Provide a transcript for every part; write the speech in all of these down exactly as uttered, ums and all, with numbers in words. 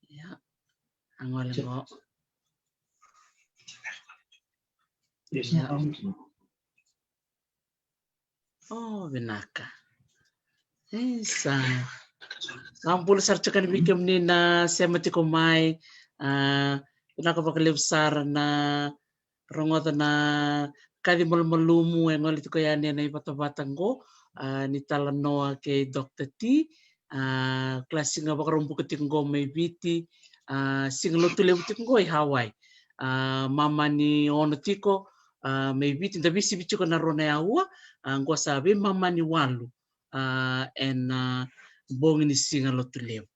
Ia. A gole qo. Ia. O, vinaka. E, sa. Sa bula sara tiko yani vei kemuni na sema tiko mai. A, vinaka vakalevu sara na rogoca na kaci malumalumu e gole tiko yani ena ivatavata qo, a, ni talanoa kei Doctor T. A, kila siga Vakaraubuka tiko qo mai Viti, a, siga Lotulevu tiko qo i Hawaii. A, mamani ono tiko, a, mai Viti, da veisivi tiko na rua na aua, a, qo sa veimamani walu, a, ena, a, bogi ni siga Lotulevu.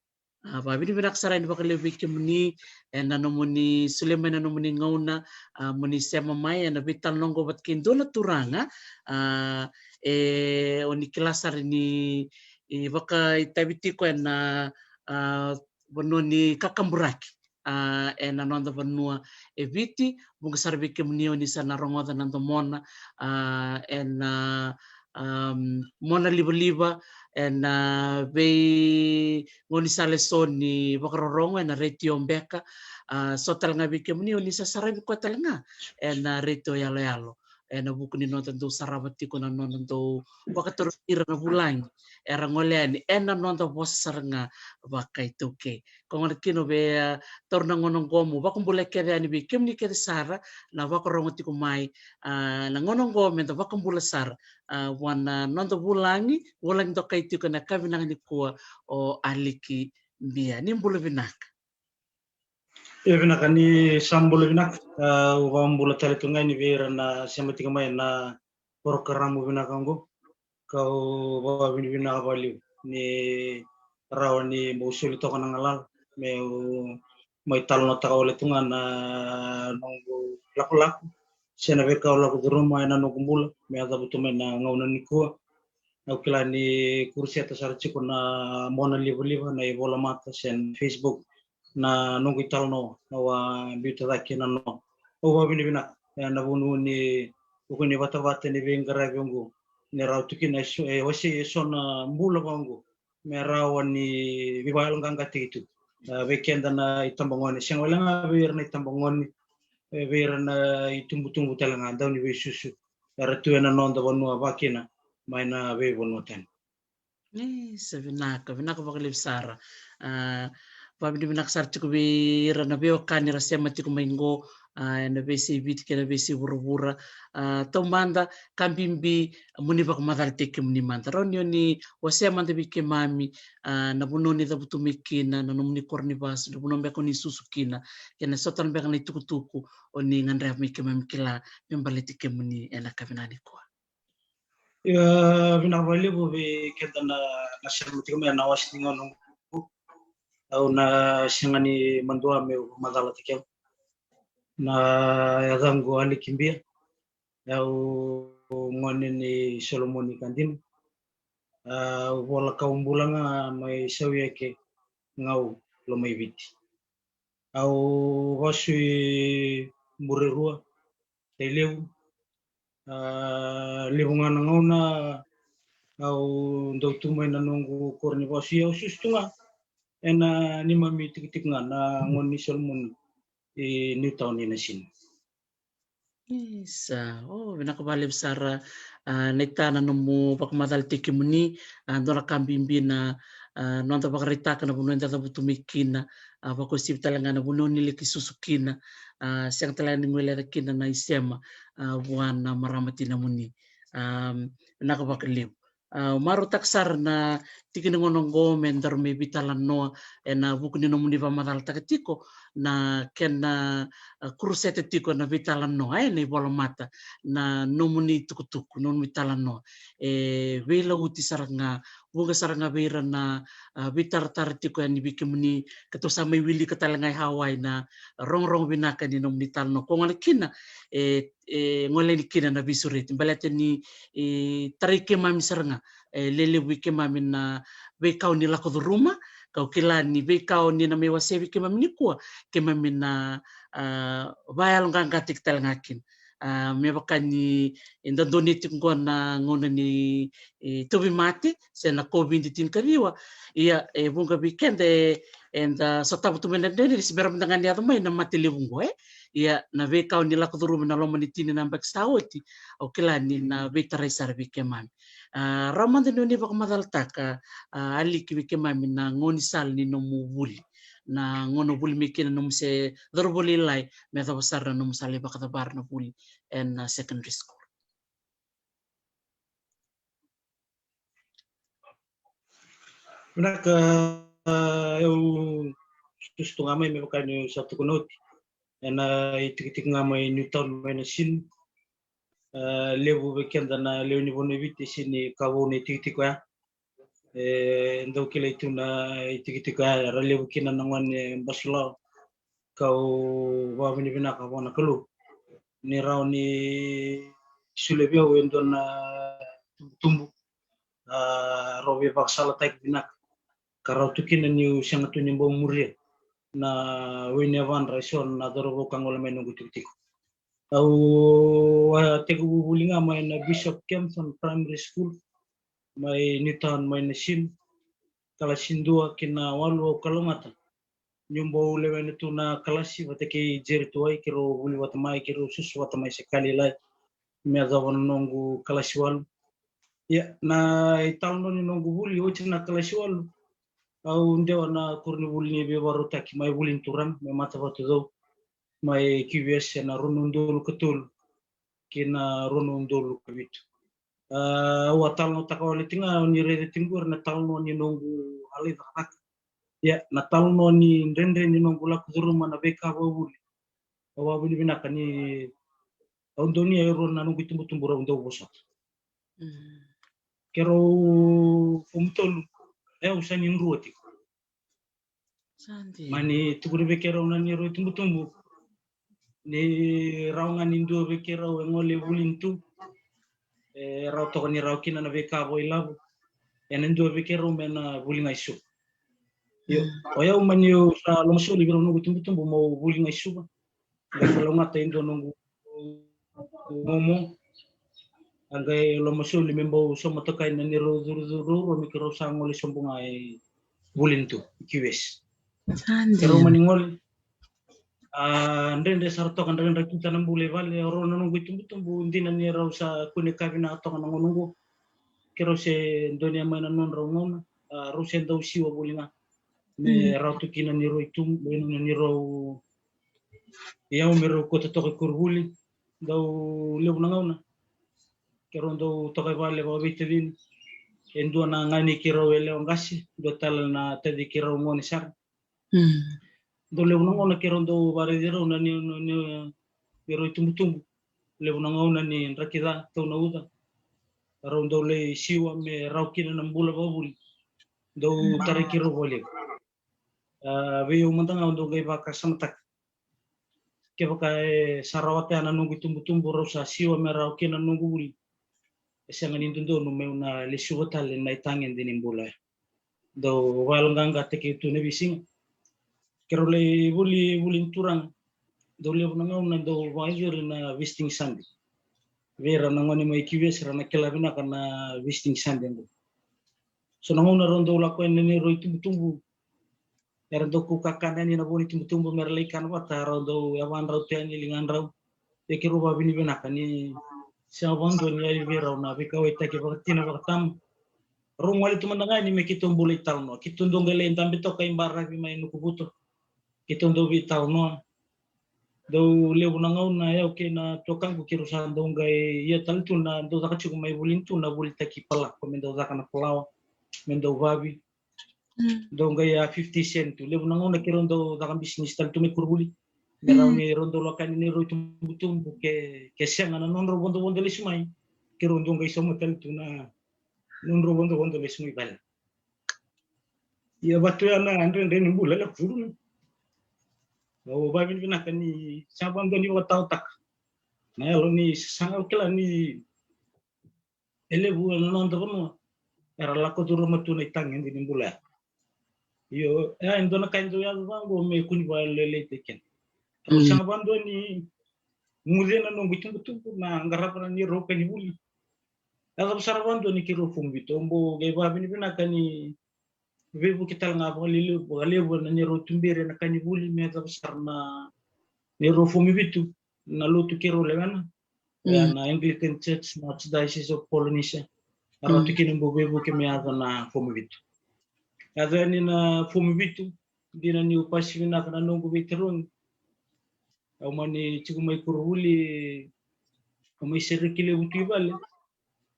A, vakavinavinaka sara yani vakalevu vei kemuni ena nomuni solia mai na nomuni gauna, a, moni sema mai ena veitalanoa qo vata kei dua na turaga, a, e, o ni kila sara ni, e, vakaitavi tiko ena, a, vanua ni kakaburaki, a, ena noda vanua e Viti. Vuqa sara vei kemuni o ni sa na rogoca na domona, a, ena, a, mona livaliva, ena veigaunisala eso ni vakarorogo ena retio beka, a, so tale ga vei kemuni o ni sa saravi koya tale ga ena retio yaloyalo, ena vuku ni noda dau sarava tiko na noda dau vakatorocake ira na vulagi era gole yani ena noda vosa sara ga vakaitaukei. Koya gona kina o vei, a, taura na gauna oqo mo vakabula kece yani vei kemuni kece sara na vakarogo tiko mai, a, na gauna oqo meda vakabula sara, a, vua na noda vulagi, vulagi dokai tiko ena yakavi vinaka nikua, o Aliki Bia. Ni bula vinaka. E vinaka, ni sa bula vinaka. A, au vakabula tale tu ga yani vei ira na sema tiko mai na porokaramu vinaka oqo. Kau vakavinavinaka vakalevu ni rawa ni bau soli toka na galala meu mai talanoataka wale tu ga na noqu lakolako se na veika au lako curuma ena noqu bula me yaco tu mai na gauna nikua. Au kila ni kuruseta sara tiko na mona livaliva, na ivolamata se na Facebook, na noqu italanoa, na wa biuta cake na noa. Au vakavinavinaka, e, na vunau ni vuku ni vatavata ni veiqaravi oqo, ni rawa tu kina e so, e, wasei e so na bula vaqo me rawa ni veivakayaloqaqataki tu, e, vei keda na itabagone, sega wale ga vei ira na itabagone, e, vei ira na itubutubu tale ga, dau ni veisusu era tu ena noda vanua vakina mai na veivanua tani. E, sa vinaka, vinaka vakalevu sara. A, vakavinavinaka sara tiko vei ira na veiwekani era sema tiko mai qo, a, ena veisei Viti kei na veisei vuravura. A, taumada, ka bibi, mo ni vakamacalataki kemuni mada. Rawa ni o ni wasea mada vei keimami, a, na vanua ni cavutu mai kina, na nomuni koro ni vasu, na vanua beka o ni susu kina, kei na so tale beka na itukutuku o ni gadreva me keimami kila me baleti kemuni ena yakavi nikua. Ia, vinaka vakalevu vei keda na, na sema tiko mai ena wase ni gauna oqo. Au na sega ni madua meu macalataki au. Na yacaqu o Aliki Bia. Au gone ni Solomoni Kadima. Au vola kau bula ga mai Sauyake, Gau, Lomaiviti. Au vasu i Burerua, Tailevu. A, levu ga na gauna au dau tu mai na noqu koro ni vasu, ia au susu tu ga ena neimami tikotiko ga na gone ni Solomoni i Newtown, i Nasina. Isa, o, vinaka vakalevu sara, a, naita na nomu vakamacalataki kemuni, a, dua na ka bibi na, a, noda vakaraitaka na vanua eda cavutu mai kina, a, vakauasivi tale ga na vanua ni laki susu kina, a, sega tale ga ni guileca kina na isema, a, vua na marama tinamuni. A, vinaka vakalevu. A, marautaka sara na tiki ni gauna oqo me daru mai veitalanoa ena vuku ni nomuni vakamacalataka tiko na kena, a, kuruseta tiko na veitalanoa, e, na ivolamata, na nomuni tukutuku, nomuni talanoa. E veilauti sara ga, vuqa sara ga vei ira na, a, veitaratara tiko yani vei kemuni, ka tou sa mai wilika tale ga i Hawaii na rogorogo vinaka ni nomuni talanoa. Ko gole kina, e, e gole yani kina na veisureti. Baleta ni, e, tarai keimami sara ga, e, lelevu i keimami na veika o ni lako curuma, kau kila ni veika o ni na mai wasea vei keimami nikua, keimami na, a, vakayaloqaqataki tale ga kina. A, me vaka ni e dodonu tiko qo na gauna ni, e, tauvimate se na COVID tinikaciwa. Ia, e vuqa vei keda e, eda sotava tu mai na dredre ni se bera mada ga ni yaco mai na mate levu qo, e. Ia, na veika o ni lako curuma na loma ni tini na yabaki sa oti, au kila ni na veitarai sara vei keimami. A, rawa mada ni o ni vakamacalataka, a, Aliki, vei keimami na gaunisala ni nomu vuli, na gauna o vuli mai kina nomu se cauravou lailai, me yacova sara na nomu sa lai vakacavara na vuli ena secondary school. Vinaka, au susu tu ga mai me vaka niu sa tukuna oti. Ena itikotiko ga mai Newtown mai Nasinu. A, levu vei keda na lewe ni vanua e Viti e sega ni ka vou na itikotiko ya. E dau kilai tu na itikotiko ya, era levu kina na gone basulawa. Kau vakavinavinaka vua na Kalou ni rawa ni solia vei au e dua na tubutubu, a, rau veivakasalataki vinaka, ka rawa tu kina niu sega tu ni bau muria na wai ni yavadra eso na cauravou ka gole mai noqu itikotiko. Au a tekivu vuli ga mai na Bishop Kempthorne Primary School mai Newtown mai Nasinu, kalasi dua ki na walu. Au kalougata niu bau lewena tu na kalasi vata kei Jerry Tuwai, keirau vuli vata mai, keirau susu vata mai se ka lailai me yacova na noqu kalasi walu. Ia, na italanoa ni noqu vuli oti na kalasi walu, au dewa na koronivuli ni veivakarautaki mai Vuli ni Turaga mai Matavatucou, mai Q V S ena rua na udolu ka tolu ki na rua na udolu ka vitu. A, au a talanoataka wale tiko ga, o ni raica tiko qori na talanoa ni noqu a lai cakacaka. Ia, na talanoa ni dredre ni noqu lako curuma na veika vakavuli, au a vakavinavinaka ni au donuya e rua na noqu itubutubu rau dau vosota. Mm. Keirau fomu tolu, e, au sa ni drua tiko. Sa dina. Mani tukuna vei keirau na neirau itubutubu ni rawa ga ni dua vei keirau e gole e Vuli ni Tu, e rawa toka ni rawa kina na veika vakailavo. Ena dua vei keirau me na vuli ga i Suva. Io, mm, o yau mani au sa lomasoli vei rau noqu itubutubu meu vuli ga i Suva. Qai kalougata e dua noqu momo. A qai lomasoli me bau sauma toka na neirau curucuru ruarua me keirau sa gole sobu ga i Vuli ni Tu, i Q S. Sa dina. Keirau mani gole. A, dredre sara toka, dredre kita na bula i vale, o rau na noqu itubutubu, dina ni rau sa kune ka vinaka toka na gauna oqo. Keirau se donuya mai na nodrau gauna, a, rau se dau siwa voli ga. Me, mm, rawa tu kina ni rau itu, me na ni rau, ia, me rau kauta toka i koronivuli, dau levu na gauna keirau dau toka i vale vakaveitacini. E dua na gane keirau yalewa qase, dua tale na taci keirau gone sara. Mm. Dau levu na gauna keirau dau vakaraici rau na ni, ni, ni, neirau itubutubu. Levu na gauna ni draki ca, tau na uca, rau dau lai siwa me rawa kina na bula vakavuli. Dau, mm, tarai keirau vakalevu. A, vei au mada ga au dau qai vakasamataka, kevaka e sa rawata ya na noqu itubutubu, rau sa siwa me rawa kina na noqu vuli, e sega ni dodonu meu na lesuva tale na itagede ni bula ya. Dau vakayaloqaqataki au tu na veisiga. Keirau lai vuli, Vuli ni Turaga, dau levu na gauna dau vakayacori na visiting Sunday. Vei ira na gone mai Q S, ra na kila vinaka na visiting Sunday qo. So na gauna rau dau lako yani na neirau itubutubu, era dau kau kakana yani na vo ni tubutubu me ra lai kana vata, rau dau yavadrau tu yani e ligadrau. Ia keirau vakavinavinaka ni sega vakadua ni yali vei rau na veikauwaitaki vakatina vakatama. Rau gole tu mada ga yani me keitou bula italanoa. Keitou dau qai lai dabe toka i baravi mai Nukuvuto, keitou dau veitalanoa. Dau levu na gauna, e, au kei na tuakaqu keirau sa dau qai ia tale tu na dau caka tiko mai Vuli ni Tu na volitaki palawa, me dau caka na palawa, me dau vavi. Mm. Dau qai a fifty cent tu. Levu na gauna keirau dau caka bisinisi tale tu mai koronivuli. Me rawa, mm, ni rau dau lako yani neirau itubutubu, ke, ke sega na nodrau vodovodo lesu mai, keirau dau qai sauma tale tu na nodrau vodovodo lesu mai vale. Ia, vatu ya na dredre ni bula, la furu. Au vakavinavinaka ni sa vakadua ni vakataotaka na yalo ni sasaga. Au kila ni e levu na noda vanua era lako curuma tu na itagede ni bula ya. Io, e, e dua na ka e dau yaco vaqo me kua ni vakayalolailaitaki keda. Au, mm, sega vakadua ni guce na noqu itubutubu na qarava na neirau ka ni vuli. Yacova sara vakadua ni keirau fomu vitu. Au bau qai vakavinavinaka ni veivuke tale ga vakalelevu, vakalevu na neirau tuberi ena ka ni vuli me yacova sara na neirau fomu vitu na lotu keirau lewena. Mm. Na Anglican Church na Archdiocese of Polynesia. A rauta kina bau veivuke me yaco na fomu vitu. Yaco yani na fomu vitu, dina niu pasi vinaka na noqu veitarogi. Au mani tiko mai Korovuli, au mai sereki levu tu i vale.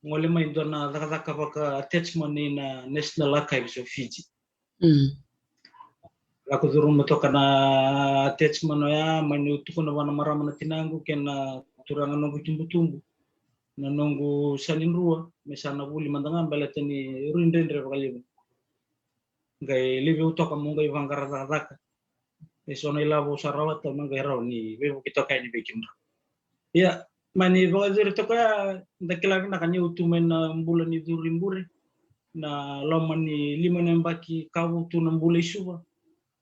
Gole mai dua na cakacaka vaka attachment ina National Archives of Fiji. Mm. Lako curuma toka na attachment oya, mani tukuna vua na marama na tinaqu kei na turaga noqu itubutubu na noqu sa ni drua me sa na vuli mada ga baleta ni rui dredre vakalevu. Qai levu toka mo qai vaqara cakacaka. E so na ilavo sa rawata, au na qai rawa ni veivuke toka yani vei kemudrau. Ia, mani vakacuri toka ya, da kila vinaka niu tu mai na bula ni curu i bure. Na loma ni lima na yabaki ka vu tu na bula i Suva.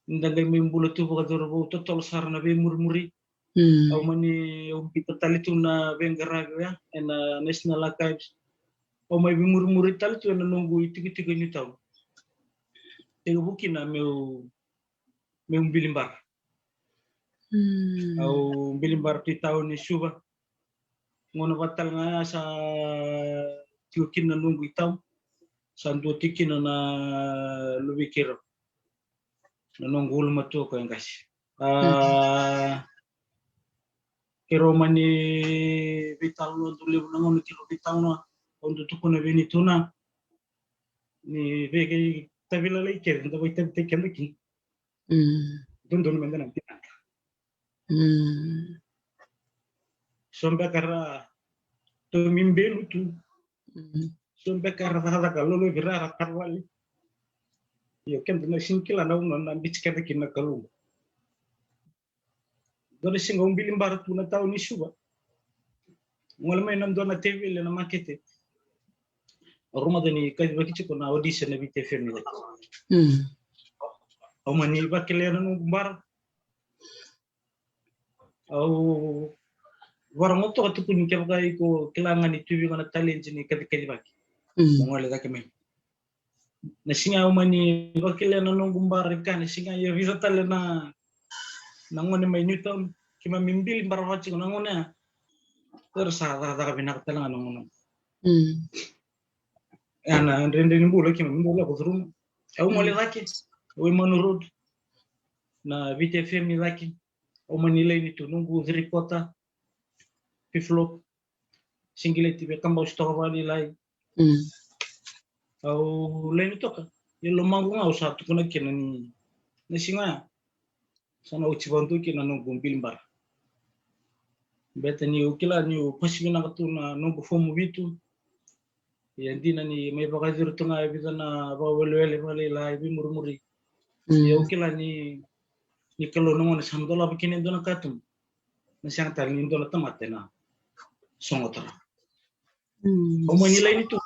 Da qai mai bula tu vakacuru vou totolo sara na veimurimuri. Mm. Au mani, au biuta tale tu na veiqaravi oya ena National Archives. Au mai veimurimuri tale tu ena noqu itikotiko i Newtown. Tekivu kina meu, meu bili bara. Mm. Au bili bara tu i tauni Suva. Gauna vata tale ga ya sa tiko kina na noqu i tauni. Sa dua tiko kina na luvei keirau. Na noqu ulumatua ko e qase. A, keirau mani veitalanoa, dau levu na gauna keirau veitalanoa, au dau tukuna vei Newtown ni vei kei tavi lalai kece, da vakaitavitaki keda kina. Mm. Dodonu meda na vinaka. Mm. So beka ra tomi belu tu. Mm. So beka ra cakacaka lolovi ra, ra taravale. Io, keda na sega ni kila na vanua na biuti keda kina na Kalou. Dua na siga au bili bara tu na tauni Suva. Gole mai na dua na teveli ena makete. Au rogoca ni kacivaki tiko na audition na Viti FM ni cake. Mm. Au mani vakilai na noqu bara. Au varogo toka, tukuni kevaka iko kila ga ni tu vei iko na talent ni kacikacivaki. Mm. Mo gole cake mai. Na siga au mani vakilai na noqu bara, ka na siga e vica tale na, na gone mai Newtown, keimami bili bara vata tiko na gone ya. Era sa cakacaka vinaka tale ga na gone. Mm. Ia na dredre ni bula keimami dau lako curuma. Au gole cake, au i Manu Road. Na Viti FM ni cake. Au mani laini tu noqu three quarter, flip flop, singileti, veikabau se toka vakalailai. Mm. Au laini toka. Ia lomaqu ga au sa tukuna kina ni na siga ya sa na oti vakadua kina na noqu bili bara. Beta niu kila niu pasi vinaka tu na noqu fomu vitu. Ia dina ni mai vakayacori tu ga e vica na vakawelewele vakalailai, veimurimuri. Mm. Ia au kila ni, ni Kalou na gone sa dolava kina e dua na katuba. Na sega tale ni dua na tamata ena sogota rawa. Mm. Au mani laini tu.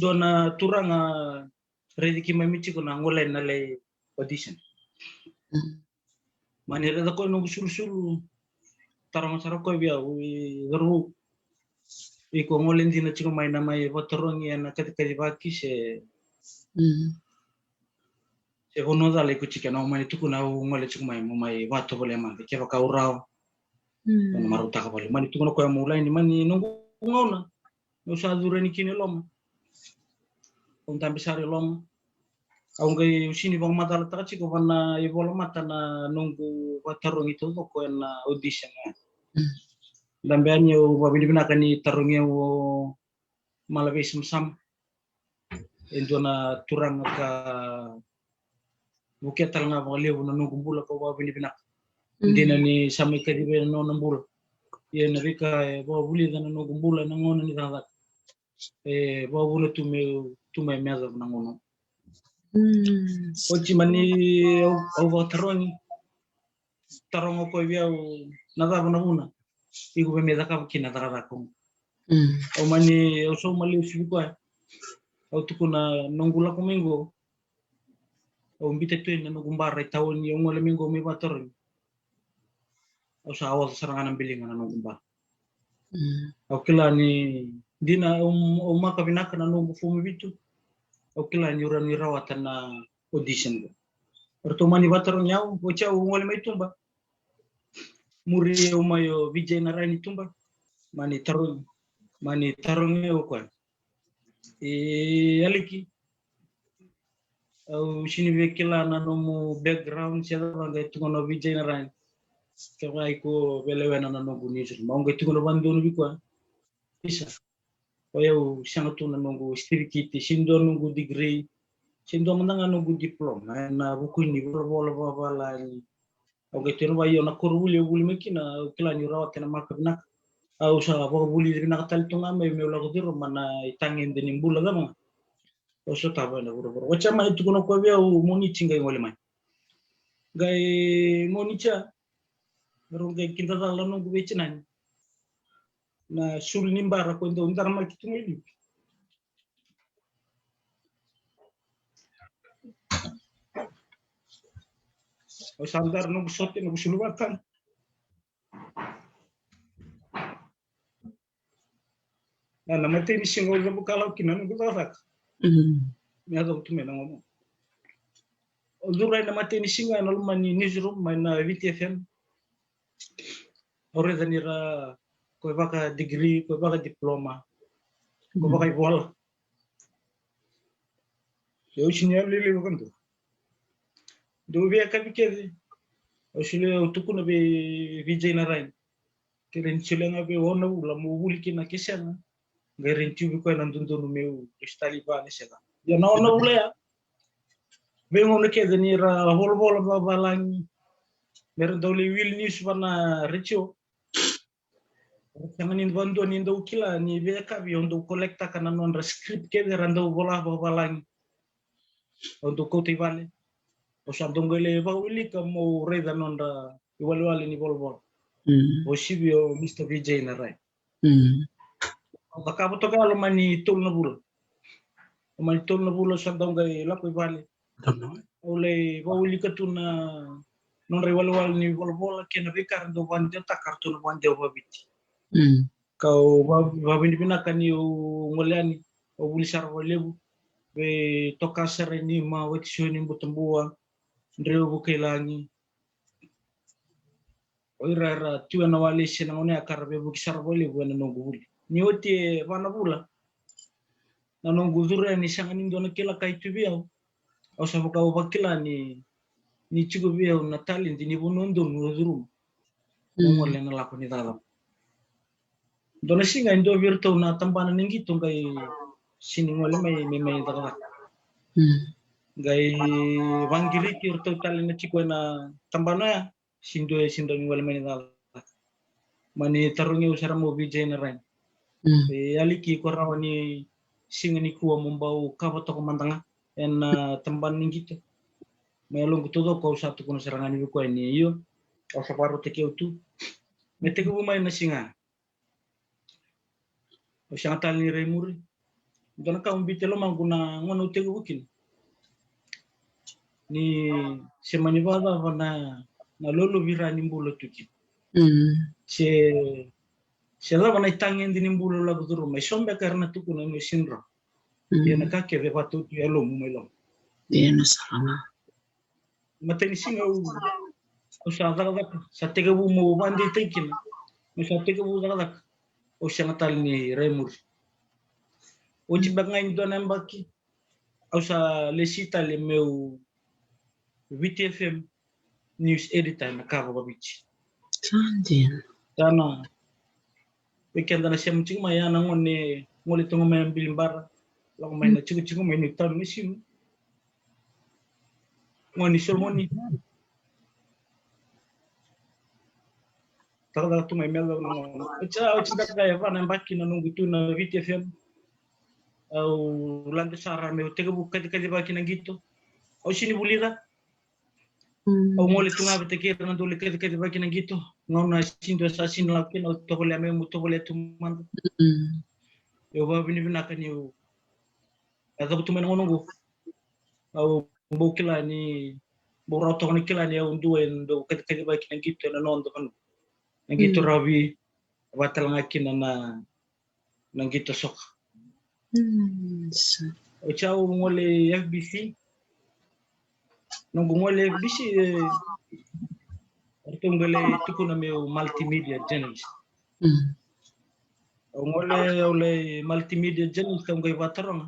Dua na turaga raici keimami tiko na gole na lai audition. Mm. Mani raica koya noqu surusuru, taroga sara koya vei au, i cauravou, iko gole dina tiko mai na mai vakatarogi ena kacikacivaki se, mm, se vanua cala iko tiko ena? Au mani tukuna au gole tiko mai mo mai vakatovolea mada kevaka au rawa. Mm. Au na marautaka vale. Mani tukuna koya meu laini, mani noqu gauna meu sa curu yani kina i loma. Au dabe sara i loma. Au qai, au sega ni vakamacalataka tiko vua na ivolamata na noqu vakatarogi taucoko ena audition ya. Mm. Dabe yani, au vakavinavinaka ni tarogi au o Malavei Samasama. E dua na turaga ka vukea tale ga vakalevu na noqu bula, kau vakavinavinaka. Mm. Dina ni sa mai kacivi ena nona bula. Ia na veika e vakavulica na noqu bula ena gauna ni cakacaka, e vakavuna tu meu tu mai me yacova na gauna. Mm. Oti mani au, au vakatarogi, taroga o koya vei au na cava na vuna iko via mai cakava kina na cakacaka oqo. Mm. Au mani, au sauma lesu vei koya. Au tukuna noqu lako mai qo, au biuta tu yani na noqu bara i tauni, au gole mai qo mai vakatarogi. au sa oca sara ga na biliga na noqu bala. Au kila ni dina, au, au maka vinaka na noqu fomu vitu. Au kila ni ura ni rawata na audition qo. Ratou mani vatarogi au, oti au gole mai tuba. Muri au mai o Vijay Narayan i tuba. Mani tarogi, mani tarogi au koya. E Aliki, au sini via kila na nomu background se cava, qai tukuna o Vijay Narayan. Kevaka iko via lewena na noqu newsroom, au qai tukuna vadodonu vei koya. Isa, o yau sega tu na noqu certificate, se dua noqu degree, se dua mada ga noqu diploma ena vuku ni volavola vakavalagi. Au qai tukuna vei au na koronivuli au vuli mai kina, au kila niu rawata ena maka vinaka. Au sa vakavulici vinaka tale tu ga mai meu lako curuma na itagede ni bula cava ga. Au sotava ena vuravura. Oti a mani tukuna o koya vei au, Moniti, qai gole mai. Qai Moniti a, rau qai kidacala na noqu veitinani. Na sulu ni bara ko dau daramaki tu mai liu. Au sa dara noqu sote, noqu sulu vata. Na, na matai ni siga au cavu kalau kina noqu cakacaka. Me yacova tu mai na gauna. Au curu ena matai ni siga ena loma ni newsroom mai na Viti F M. Au raica ni ra ko e vaka degree, ko e vaka diploma, ko e vaka ivola. Au sini yalo lelei vakadua. Dau veiyakavi kece. Au solia, au tukuna vei Vijay Narayan. Ke rawa ni solia ga vei au ono na vula mo vuli kina ke sega. Qai rawa ni tiko vei koya na dodonu meu lesu tale i vale se cava. Ia na ono na vula ya, veigauna kece ni ra volavola vakavalagi, me ra dau lai wili niusi va na retio. Ra sega ni vakadua ni dau kila ni veiyakavi au dau kolekitaka na nodra script kece ra dau vola vakavalagi. Au dau kauta i vale. Au sa dau qai lai vakawilika mo raica nodra iwalewale ni volavola. Au sivi o Mister Vijay Narayan. Au cakava toka ya loma ni tolu na vula. Loma ni tolu na vula au sa dau qai lako i vale. Au lai vakawilika tu na nodra iwalewale ni volavola kei na veika ra dau vakadewataka ratou na vakadewa vakaviti. Kau va- vakavinavinaka niu gole yani, au vuli sara vakalevu vei Tokasa Rainima, Watisoni Butabua, Dreu Vukailagi. O ira era tu ena walesi ena gauna ya ka ra veivuke sara vakalevu ena noqu vuli. Ni oti e va na vula, na noqu curu yani sega ni dua na kila ka e tu vei au. Au sa vaka au vakila ni, ni tiko vei au na talent ni vanua donu au curuma. Au gole ena lako ni cakacaka. Dua na siga e dua vei iratou na tabana ni qito qai sini gole mai me mai cakacaka. Qai vaqiriti iratou tale na tiko ena tabana ya. Sini dua, sini dua ni gole mai ni cakacaka. Mani tarogi au sara mai o Vijay Narayan. E Aliki, ko rawa ni siga nikua mo bau kava toka mada ga ena tabana ni qito? Me yaloqu taucoko au sa tukuna sara ga ni vei koya ni io, au sa vakarautaki au tu. Me tekivu mai na siga, au sega tale ni rai muri. Dua na ka au biuta e lomaqu na gauna au tekivu kina, ni se mani vakacava na, na lolovira ni bula tu kina, se, se cava na itagede ni bula au lako curuma, e so beka era na tukuna ni o sini rawa. Ia na ka kece e vakatau tu e yalomu mai loma. Matai ni siga au, au sa cakacaka, sa tekivu meu vakadeitaki kina, meu sa tekivu cakacaka, au sega tale ni rai muri. Oti beka ga ni dua na yabaki, au sa lesi tale meu Viti F M news editor ena ka vakaviti. Sa dina. Sa na, vei keda na sema tiko mai, ya na gone gole toka mai Abilibara, lako mai na tikotiko mai Newtown, Nisinu. Gone Solomoni. Cakacaka tu mai me yacova na gauna. Oti, oti beka e va na yabaki na noqu tu na Viti F M. Au lade sara meu tekivu kacikacivaki na qito. Au sini vulica. Au gole tu ga vata kei ira na dau lai kacikacivaki na qito. Gauna sini dua sa sini lako kina, au tovolea meu, meu tovolea tu mada. Au vakavinavinaka niu yacova tu mai na gauna oqo. Au bau kila ni, bau rawa toka ni kila ni au dua e dau kacikacivaki na qito ena noda vanua. na qito rakavi, vata tale ga kina na na qito soka. Oti au gole i F B C. Noqu gole i F B C, e, ratou qai lai tukuna meu multimedia journalist. Au gole, au lai multimedia journalist, au qai vakataroga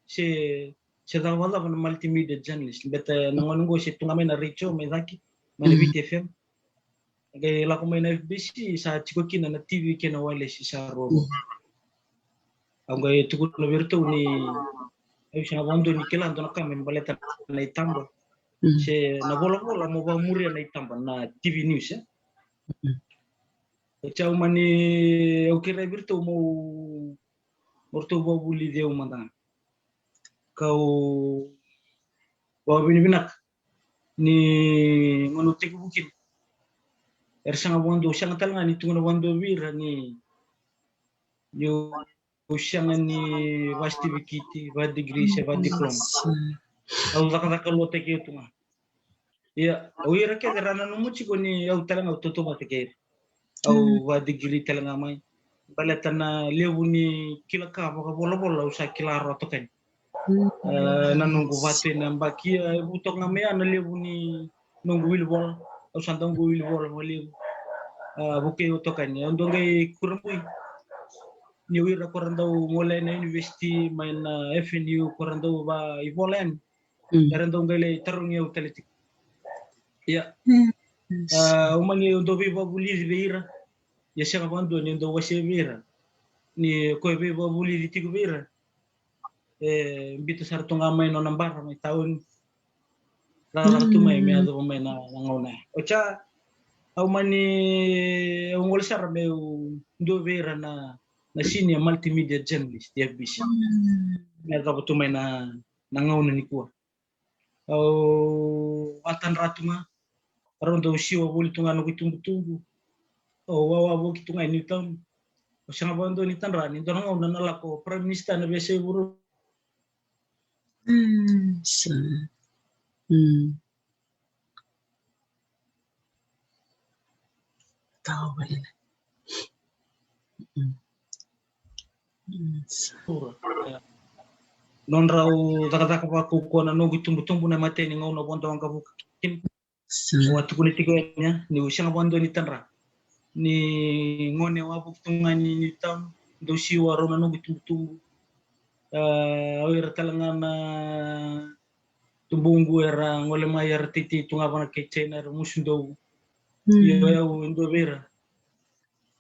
se, se cava, cava na multimedia journalist. Beta na gauna qo se tu ga mai na retio mai cake, mai na Viti F M. Qai lako mai na F B C, sa tiko kina na T V kei na wireless sa rua. Au qai tukuna vei iratou ni au sega vakadua ni kila dua na ka me baleta na itaba se na volavola mo vakamuria na itaba na T V news, e. Oti au mani, au kerei vei iratou mo, mo ratou vakavulici au mada ga. Kau vakavinavinaka ni gauna au tekivu kina, era sega vakadua, au sega tale ga ni tukuna vakadua vei ira ni, ni au sega ni vakasitivikiti, vakadigiri se vakadiploma. Au cakacaka lotaki au tu ga. Ia, o ira kece ra nanuma tiko ni au tale ga au tautauvata kei ira. Au vakadigiri tale ga mai. Baleta na levu ni kila ka vakavolavola au sa kila rawa toka yani. E, na noqu vatu ena yabaki, e, vu toka ga mai ya na levu ni noqu wilivola. Au sa dau qo wilivola vakalevu. A, vukei au toka yani. Au dau qai kurabui ni o ira ko ra dau gole na university mai na F N U, ko ra dau vakaivola yani. Era dau qai lai tarogi au tale tiko. Ia. A, au mani dau veivakavulici vei ira. Ia sega vakadua ni dau wasea vei ira. Ni ko e veivakavulici tiko vei ira, e biuta sara tu ga mai nona bara mai tauni. Cakacaka tu mai me yacova mai na, na gauna ya. Oti au mani, au gole sara meu dua vei ira na, na senior multimedia journalist i F B C. Me yacova tu mai na, na gauna nikua. Au vatadra tu ga. Rau dau siwa voli tu ga noqu itubutubu. Au wawa voki tu ga i Newtown. Au sega vakadua ni tadra ni dua na gauna na lako Prime Minister na veiyasai vuravura. Nodra au cakacaka vakaukauwa na noqu itubutubu na imatai ni gauna au vodo waqavuka kina. Au a tukuna tiko yani niu sega vakadua ni tadra ni gone wavoki tu ga ni, ni town, dau siwa rau na noqu itubutubu. A, o ira tale ga na tubuqu era gole mai era teitei tu ga vaka na kai China era musu dou. Io, au e dua vei ira.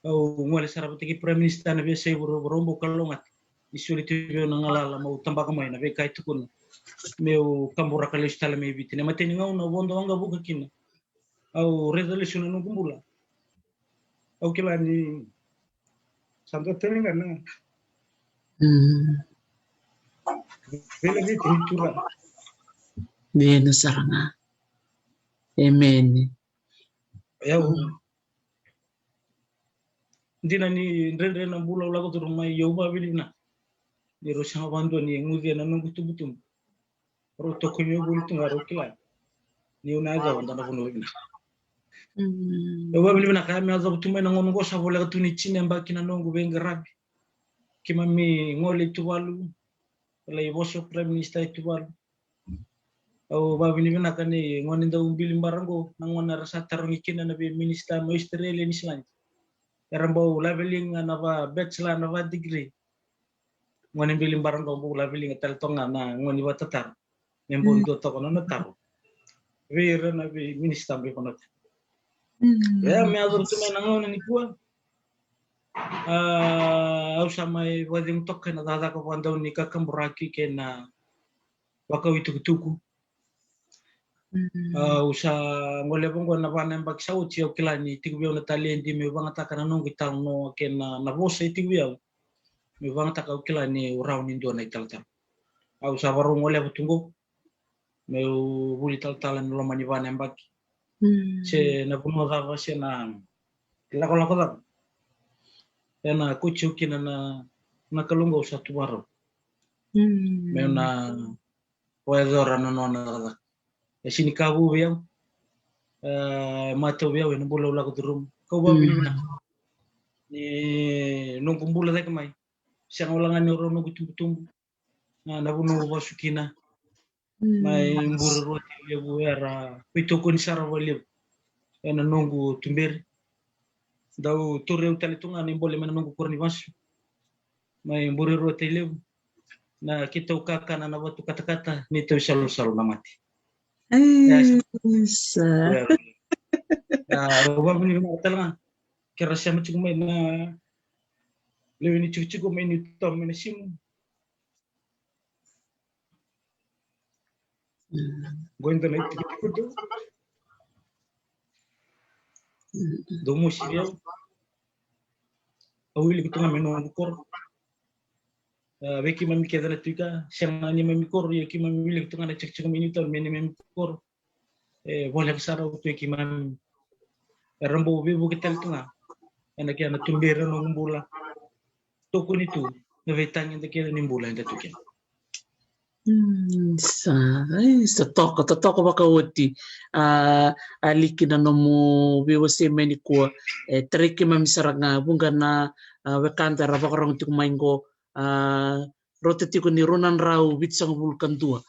Au gole sara vata kei Prime Minister na veiyasai vuravura, au bau kalougata ni soli tu vei au na galala meu tabaka mai na veika e tukuna meu kaburaka lesu tale mai Viti. Na imatai ni gauna au vodo waqavuka kina, au raica lesu na noqu bula. Au kila ni sa dua tale ga na veilaveti ni Turaga. Dina sara ga. Emeni. Au dina ni dredre na bula au lako curuma mai, au vakavinavinaka ni rau sega vakadua ni guce na noqu itubutubu. Rau tokoni au voli tu ga, rau kila ni au na yacova dua na vanua vinaka. Au vakavinavinaka me yacova tu mai na gauna oqo, sa voleka tu ni tini na yabaki na noqu veiqaravi. Keimami gole i Tuvalu, lai vosa Prime Minister i Tuvalu. Au vakavinavinaka ni gone dau bili bara oqo, na gauna era sa tarogi kina na vei minister mai Australia, New Zealand. Era bau laveliga na va bachelor, na va degree. Gone bili bara oqo bau laveliga tale toka ga na gone vakatataro. Me bau dua toka na nona taro vei ira na vei minister mai vanua tani. Ia me yacova tu mai na gauna nikua, a, au sa mai vakacegu toka ena cakacaka vakadau ni kakaburaki kei na vakau itukutuku. Au sa goleva oqo ena va na yabaki sa oti, au kila ni tiko vei au na taledi meu vagataka na noqu italanoa kei na, na vosa e tiko vei au. Meu vagataka, au kila niu rawa ni dua na italatala. Au sa varau goleva tu oqo meu vuli talatala ena loma ni va na yabaki. Se na vanua cava, se na ilakolako cava ena kauti au kina na, na Kalou, au sa tu varau meu na vakayacora na nona cakacaka. E sega ni ka vou vei au, e matau vei au ena bula au lako curuma. Kau vakavinavinaka ni noqu bula cake mai. Sega wale ga ni rau noqu tubutubu, na, na vanua au vasu kina. Mai Bure Rua Tailevu era veitokoni sara vakalevu ena noqu tuberi. Dau tauri au tale tu ga na ibole mai na noqu koro ni vasu. Mai Bure Rua Tailevu, na keitou kakana na vatu katakata, neitou salusalu na mate. Isa. Au vakavinavinaka tale ga. Ke ra sema tiko mai na lewe ni tikotiko mai Newtown mai na simu. Qo e dua na itikotiko dou mosi vei au. Au wiliki tu ga mai noqu koro. Vei keimami kece na tui ka, sega na neimami koro, ia keimami wiliki tu ga na tikotiko mai Newtown me neimami koro. E voleka sara au tu e keimami. Era bau veivuke tale tu ga ena kena tuberi na noqu bula. Tokoni tu na veitagede kece ni bula eda tu kina. Sa, sa toka, totoka vakaoti. A, Aliki, na nomu veiwasei mai nikua e tarai keimami sara ga vuqa na wekada era vakarogo tiko mai qo. A, rauta tiko ni rua na drau vitusagavulu ka dua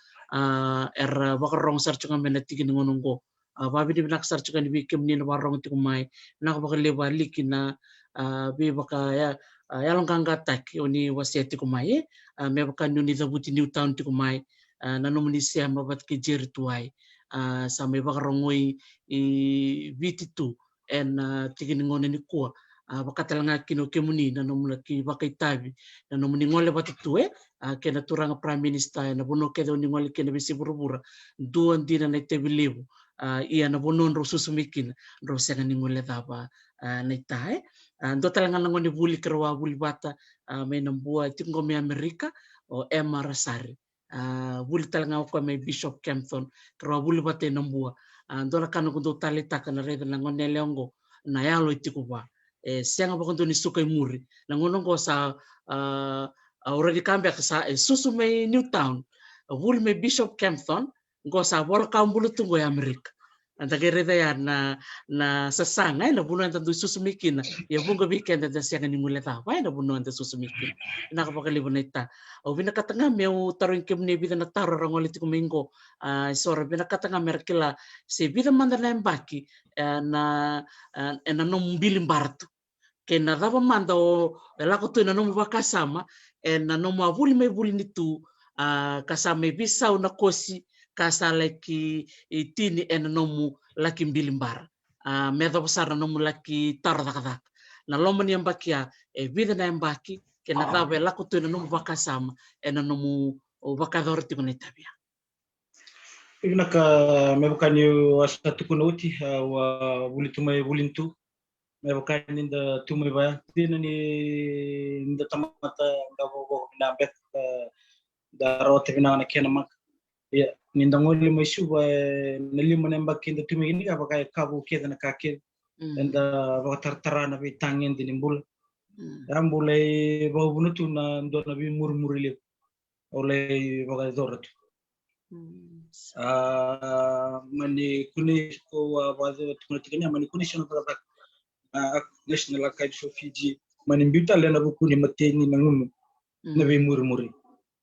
era vakarogo sara tiko ga mai na tiki ni gauna oqo. A, vakavinavinaka sara tiko yani vei kemuni na vakarogo tiko mai. Vinaka vakalevu Aliki na, a, veivaka, a, yaloqaqataki o ni wasea tiko mai, e. A, me vaka ni o ni cavuti Newtown tiko mai, a, na nomuni sema vata kei Jerry Tuwai. A, sa mai vakarogoi i Viti tu ena tiki ni gauna nikua. A, vaka tale ga kina o kemuni na nomu laki vakaitavi, na nomuni gole vata tu, e, a, kei na turaga Prime Minister ena vanua kece o ni gole kina veiyasai vuravura. Dua dina na itavi levu. A, ia na vanua drau susu mai kina drau sega ni gole cava, a, na ita, e. A, dua tale ga na gone vuli keirau a vuli vata, a, mai Nabua, e tiko qo mai Amerika, o Emma Rasare. A, vuli tale ga o koya mai Bishop Kempthorne, keirau a vuli vata e Nabua. A, dua na ka noqu dau taleitaka na raica na gone yalewa oqo, na yalo e tiko vua. E sega vakadua ni suka i muri. Na gauna oqo sa, a, a, au raica beka sa, e susu mai Newtown, a vuli mai Bishop Kempthorne, qo sa vola ka bula tu qo e Amerika. Eda qai raica ya na, na sasaga, e, na vanua eda dui susu mai kina. Ia vuqa vei keda eda sega ni gole cava, e, na vanua eda susu mai kina. Vinaka vakalevu na ita. Au vinakata ga meu tarogi kemuni e vica na taro era gole tiko mai qo. A, e so era vinakata ga mera kila se vica mada na yabaki, e, na, e, ena nomu bili bara tu. Kei na cava mada o, e lako tu ena nomu vakasama, ena nomu a vuli mai vuli ni tu, a, ka sa mai veisau na kosi, ka sa laki, e, tini ena nomu laki bili bara. A, me yacova sara na nomu laki taro cakacaka. Na loma ni yabaki ya, e vica na yabaki, kei na cava e lako tu ena nomu vakasama, ena nomu, o, vakayacora tiko na itavi ya. Vinaka, me vaka niu a sa tukuna oti, au a vuli tu mai vuli ni tu. Me vaka ni da tu mai vaya, dina ni da tamata qavokavoka vinaka beka, da rawata vinaka na kena maka. Ia, ni da gole mai Suva, e, na lima na yabaki da tu mai kina, vaka e ka vou kece na ka kece. Eda vakataratara na veitagede ni bula. A bula e vakavuna tu na dua na veimurimuri levu. Au lai vakayacora tu. A, mani kunei, ko a vakayacora tu na tikina, mani kunei sa na cakacaka na National Archives of Fiji, mani biu tale ena vuku ni mateni na gunu na veimurimuri.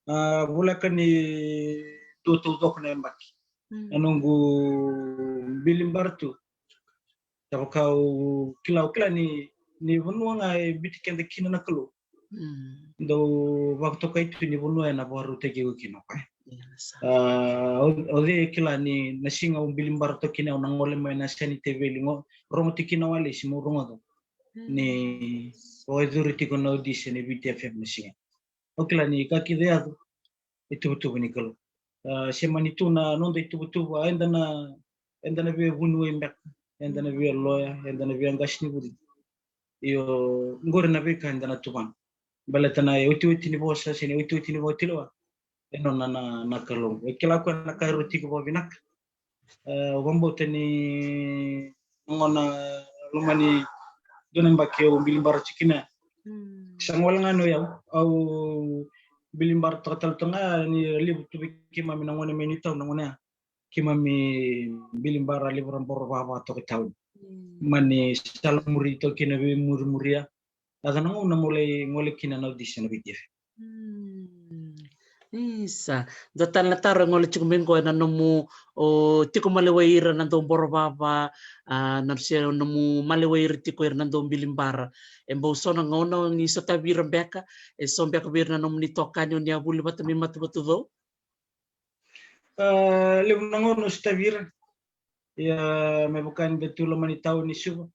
A, voleka ni dua taucoko na yabaki. Na noqu bili bara tu. Sa vaka au kila, au kila ni, ni vanua ga e biuti keda kina na Kalou. Dau vakatokai tu ni vanua ena vakarautaki iko kina o koya. A, o, o cei e kila ni na siga au bili bara toka kina au na gole mai na yasa ni teveli qo, rogo tiko kina o Alesi, meu rogoca ni vakayacori tiko na audition e Viti F M na siga. Au kila ni ka kece e yaco, ituvatuva ni Kalou. A, se mani tu na noda ituvatuva, eda na, eda na via vuniwai beka, eda na via loya, eda na via qasenivuli. Io, qori na veika eda na tuvana. Baleta na iotioti ni vosa se na iotioti ni vakatulewa, e nona na, na Kalou. E kila koya na ka e rau tiko vakavinaka. E, au vakabauta ni na gauna loma ni dua na yabaki au bili bara tiko kina. Sa gole ga ni o yau, au bili bara toka tale toka ga ni levu tu vei keimami na gone mai Newtown na gauna ya. Keimami bili bara levu ra boro vava toka i tauni. mani sala muri toka kina vei murimuria. A cana gauna mo lai gole kina na audisi na vei T F. Isa, dua tale na taro e gole tiko mai qo ena nomu, o, tiko maliwai ira na dau borovava, a, na se nomu maliwai ira tiko ira na dau bilibara. E bau so na gauna ni sotavi ira beka, e so beka vei ira na nomuni itokani o ni a vuli vata mai matavatucou? A, levu na gauna o sotavi ira. Ia, me vaka ni da tu lomani tauni Suva.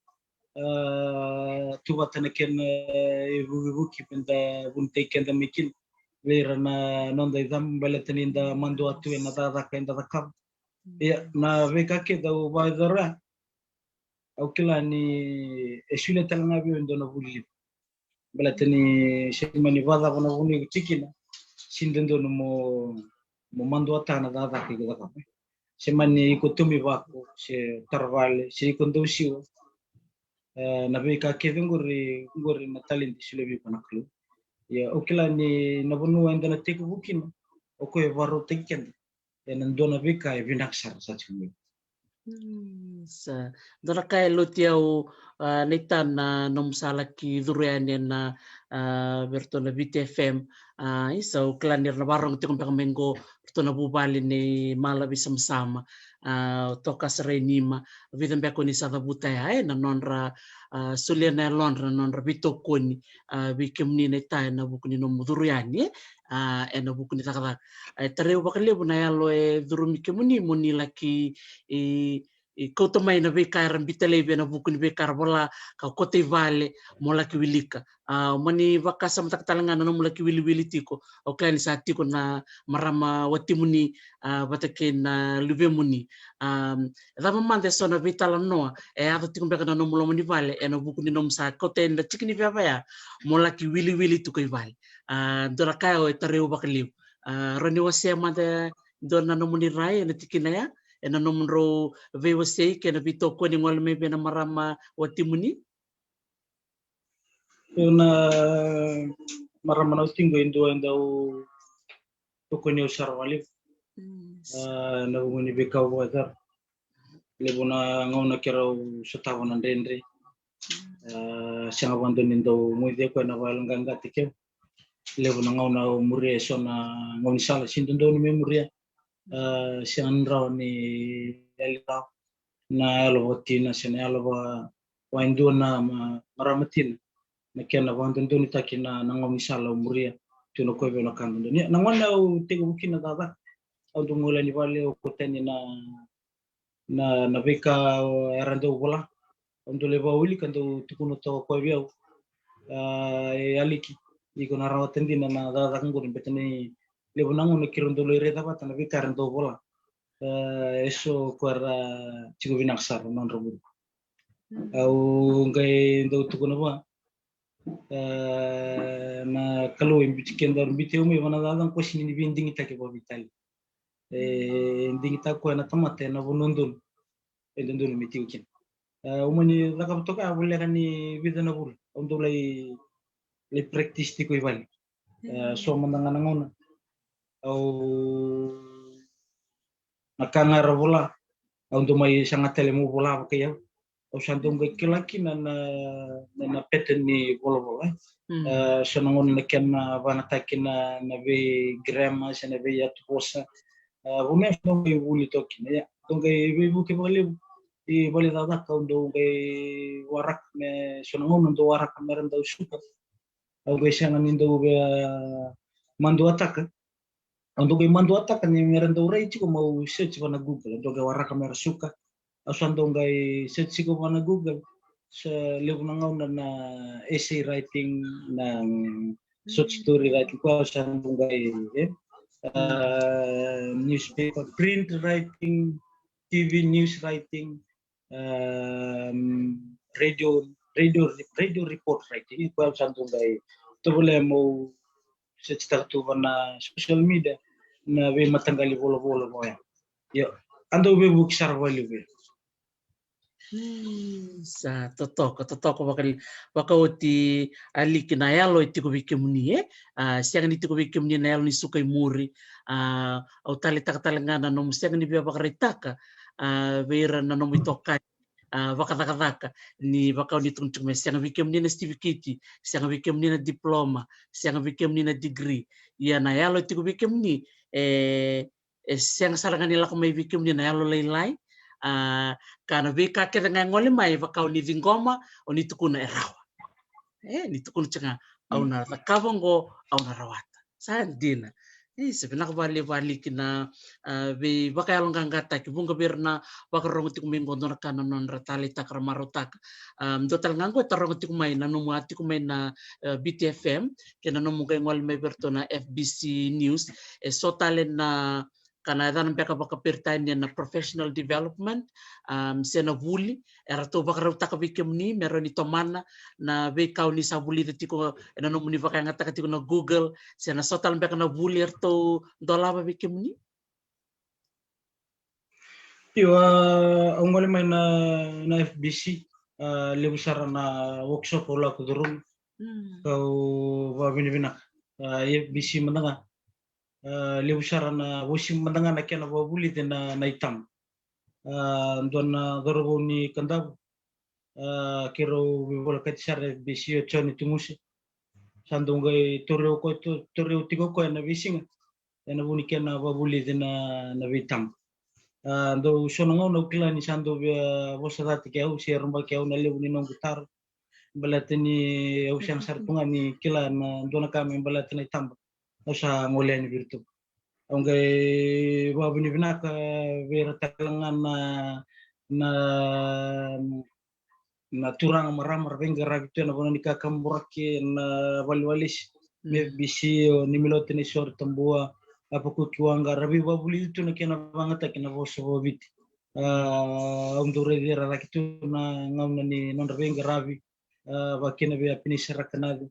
A, tu vata na kena, e, ivukivuki me da vunitaki keda mai kina vei ira na noda icaba, baleta ni da madua tu ena cakacaka eda cakava. Ia, na veika kece au vakayacora, au kila ni e solia tale ga vei au e dua na vuli levu. Baleta ni se mani vakacava na vanua iko tiko kina, se dodonu mo, mo maduataka na cakacaka iko cakava. Se mani iko tomi vako, se tara vale, se iko dau siwa. E, na veika kece qori, qori na talenti e solia vei iko na Kalou. Ia, au kila ni na vanua eda na tekivu kina, o koya e vakarautaki keda ena dua na veika e vinaka sara sa tiko mai. Mm, sa dua na ka e lauti au, a, Nathan, na nomu sa laki curu yani ena, a, vei ratou na Viti F M. A, isa, au kila ni ra na vakarorogo tiko beka mai qo ratou na vuvale nei Mala Veisamasama, a, Toka Sarainima, vica beka o ni sa cavuta ya, e, na nodra, a, solia na yalodra, na nodra veitokoni, a, vei kemuni Nathan ena vuku ni nomu curu yani, e, a, ena vuku ni cakacaka. E tarai au vakalevu na yalo e curumi kemuni mo ni laki, e, e kauta mai na veika era biuta laivi ena vuku ni veika era vola, ka kauta i vale mo laki wilika. A, mani vakasamataka tale ga na nomu laki wiliwili tiko, au kila ni sa tiko na marama watimuni, a, vata kei na luvemuni. A, cava mada e so na veitalanoa e yaco tiko beka na nomu loma ni vale ena vuku ni nomu sa kauta yani na tiki ni veva ya mo laki wiliwili tiko i vale? A, dua na ka ya e tarai au vakalevu. A, rawa ni wasea mada e dua na nomuni rai ena tikina ya, ena nomudrau veiwasei kei na veitokoni gole mai vei na marama watimuni? Io, na marama na watiqu e dua e dau tokoni au sara vakalevu. Mm. A, na vuku ni veika au vakayacora. Levu na gauna keirau sotava na dredre. A, sega vakadua ni dau moici koya na vakayaloqaqataki au. Levu na gauna au muria e so na gaunisala se dodonu me muria. A, sega ni rawa ni yali rawa na yalo vakatina se na yalo vaka, vaka e dua na ma, marama tina, na kena vakadodonutaki na, na gaunisala au muria. Tu na koya vei au na ka dodonu. Ia, na gauna au tekivu kina cakacaka, au dau gole yani vale, au kauta yani na na, na veika era dau vola. Au dau lai vakawilika, dau tukuna toka o koya vei au, a, e Aliki, iko na rawata dina na cakacaka qori, baleta ni levu na gauna keirau dau lai raica vata na veika era dau vola. A, e so ko era tiko vinaka sara na nodra vuku. Mm. Au qai dau tukuna vua, a, na Kalou e biuti kedaru, biuti au mai vua na cakacaka, ko sega ni via digitaki vakaveitalia. E digitaka koya na tamata ena vanua donu e dodonu me tiko kina. E, au mani cakava toka ya voleka ni vica na vula. Au dau lai, lai practice tiko i vale. E, so mada ga na gauna au, na ka ga era vola, au dau mai saga tale meu vola vakai au. Au sa dau qai kila kina na, na, na pattern ni volavola, e. Mm. E, so na gauna na kena vagataki na, na vei grammar se na veiyatuvosa. E, vanua au sa dau qai vuli toka kina, ia. Dau qai veivuke vakalevu i vale ni cakacaka, au dau qai waraka me, so na gauna au dau waraka mera dau suka. Au qai sega ni dau via maduataka. Au dau qai maduataka ni mera dau rai tiko, meu search vua na Google, au dau qai waraka mera suka. Au sa dau qai search tiko vua na Google. Sa levu na gauna na essay writing, na, mm, short story writing, koya au sa dau qai, e, mm, a, newspaper, print writing, T V news writing, um, radio, radio, radio report writing, e, koya au sa dau qai tovolea meu search-taka tu vua na social media na veimataqali volavola vaya. Io, a dau veivuke sara vakalevu. Hmm, sa totoka, totoka vaka, vakaoti Aliki na yalo e tiko vei kemuni, e? A, sega ni tiko vei kemuni na yalo ni suka i muri. A, au taleitaka tale ga na nomu sega ni via vakaraitaka, a, vei ira na nomu itokani a, vakacakacaka, ni vaka o ni tukuna tiko mai, sega vei kemuni na sitiviketi, sega vei kemuni na diploma, sega vei kemuni na degree. Ia na yalo e tiko vei kemuni, e, e sega sara ga ni lako mai vei kemuni na yalo lailai. A, ka na veika kece ga e gole mai, vaka o ni ciqoma, o ni tukuna e rawa. E, ni tukuna tiko ga, au na cakava oqo, au na rawata. Sa dina. E, sa vinaka vakalevu Aliki na, a, veivakayaloqaqataki, vuqa vei ira na vakarorogo tiko mai oqo, dua na ka na nodra taleitaka ra marautaka. A, dua tale ga oqo e taroga tiko mai na nomu a tiko mai na, e, B T F M, kei na nomu qai gole mai vei iratou na F B C News. E so tale na ka na yacana beka vakaperitania na professional development, um, se na vuli, e ratou vakarautaka vei kemuni me rawa ni tomana na veika o ni sa vulica tiko ena nomuni vakayagataka tiko na Google, se na so tale beka na vuli e ratou dolava vei kemuni? Io, a, au gole mai na, na F B C, a, levu sara na workshop au lako curuma. Mm. Kau vakavinavinaka. A, F B C mada ga. A, levu sara na vosi mada ga na kena vakavulici na, na itaba. A, dua na cauravou ni Kadavu, a, keirau veivolekati sara e F B C, o Joni Tugusa. Sa dau qai tauri au koya, to-, tauri au tiko o koya ena veisiga ena vuku ni kena vakavulici na, na veitaba. A, dau so na gauna au kila ni sa dau via vosa cati kei au se rabaki au na levu ni noqu taro. Baleta ni au sega sara tu ga ni kila na dua na ka me baleta na itaba. Au sa gole yani vei iratou. Au qai vakavinavinaka vei ira tale ga na, na, na turaga, marama ra veiqaravi tu ena vanua ni kakaburaki, na valeniwalesi, mm, mai F B C, o Nimiloti Naisori Tabua, Apakuki Waqa, ra veivakavulici tu na kena vakayagataki na vosa vakaviti. A, au dau raici ira cake tu na gauna ni nodra veiqaravi, a, vakakina vei Apenisa Rakanace.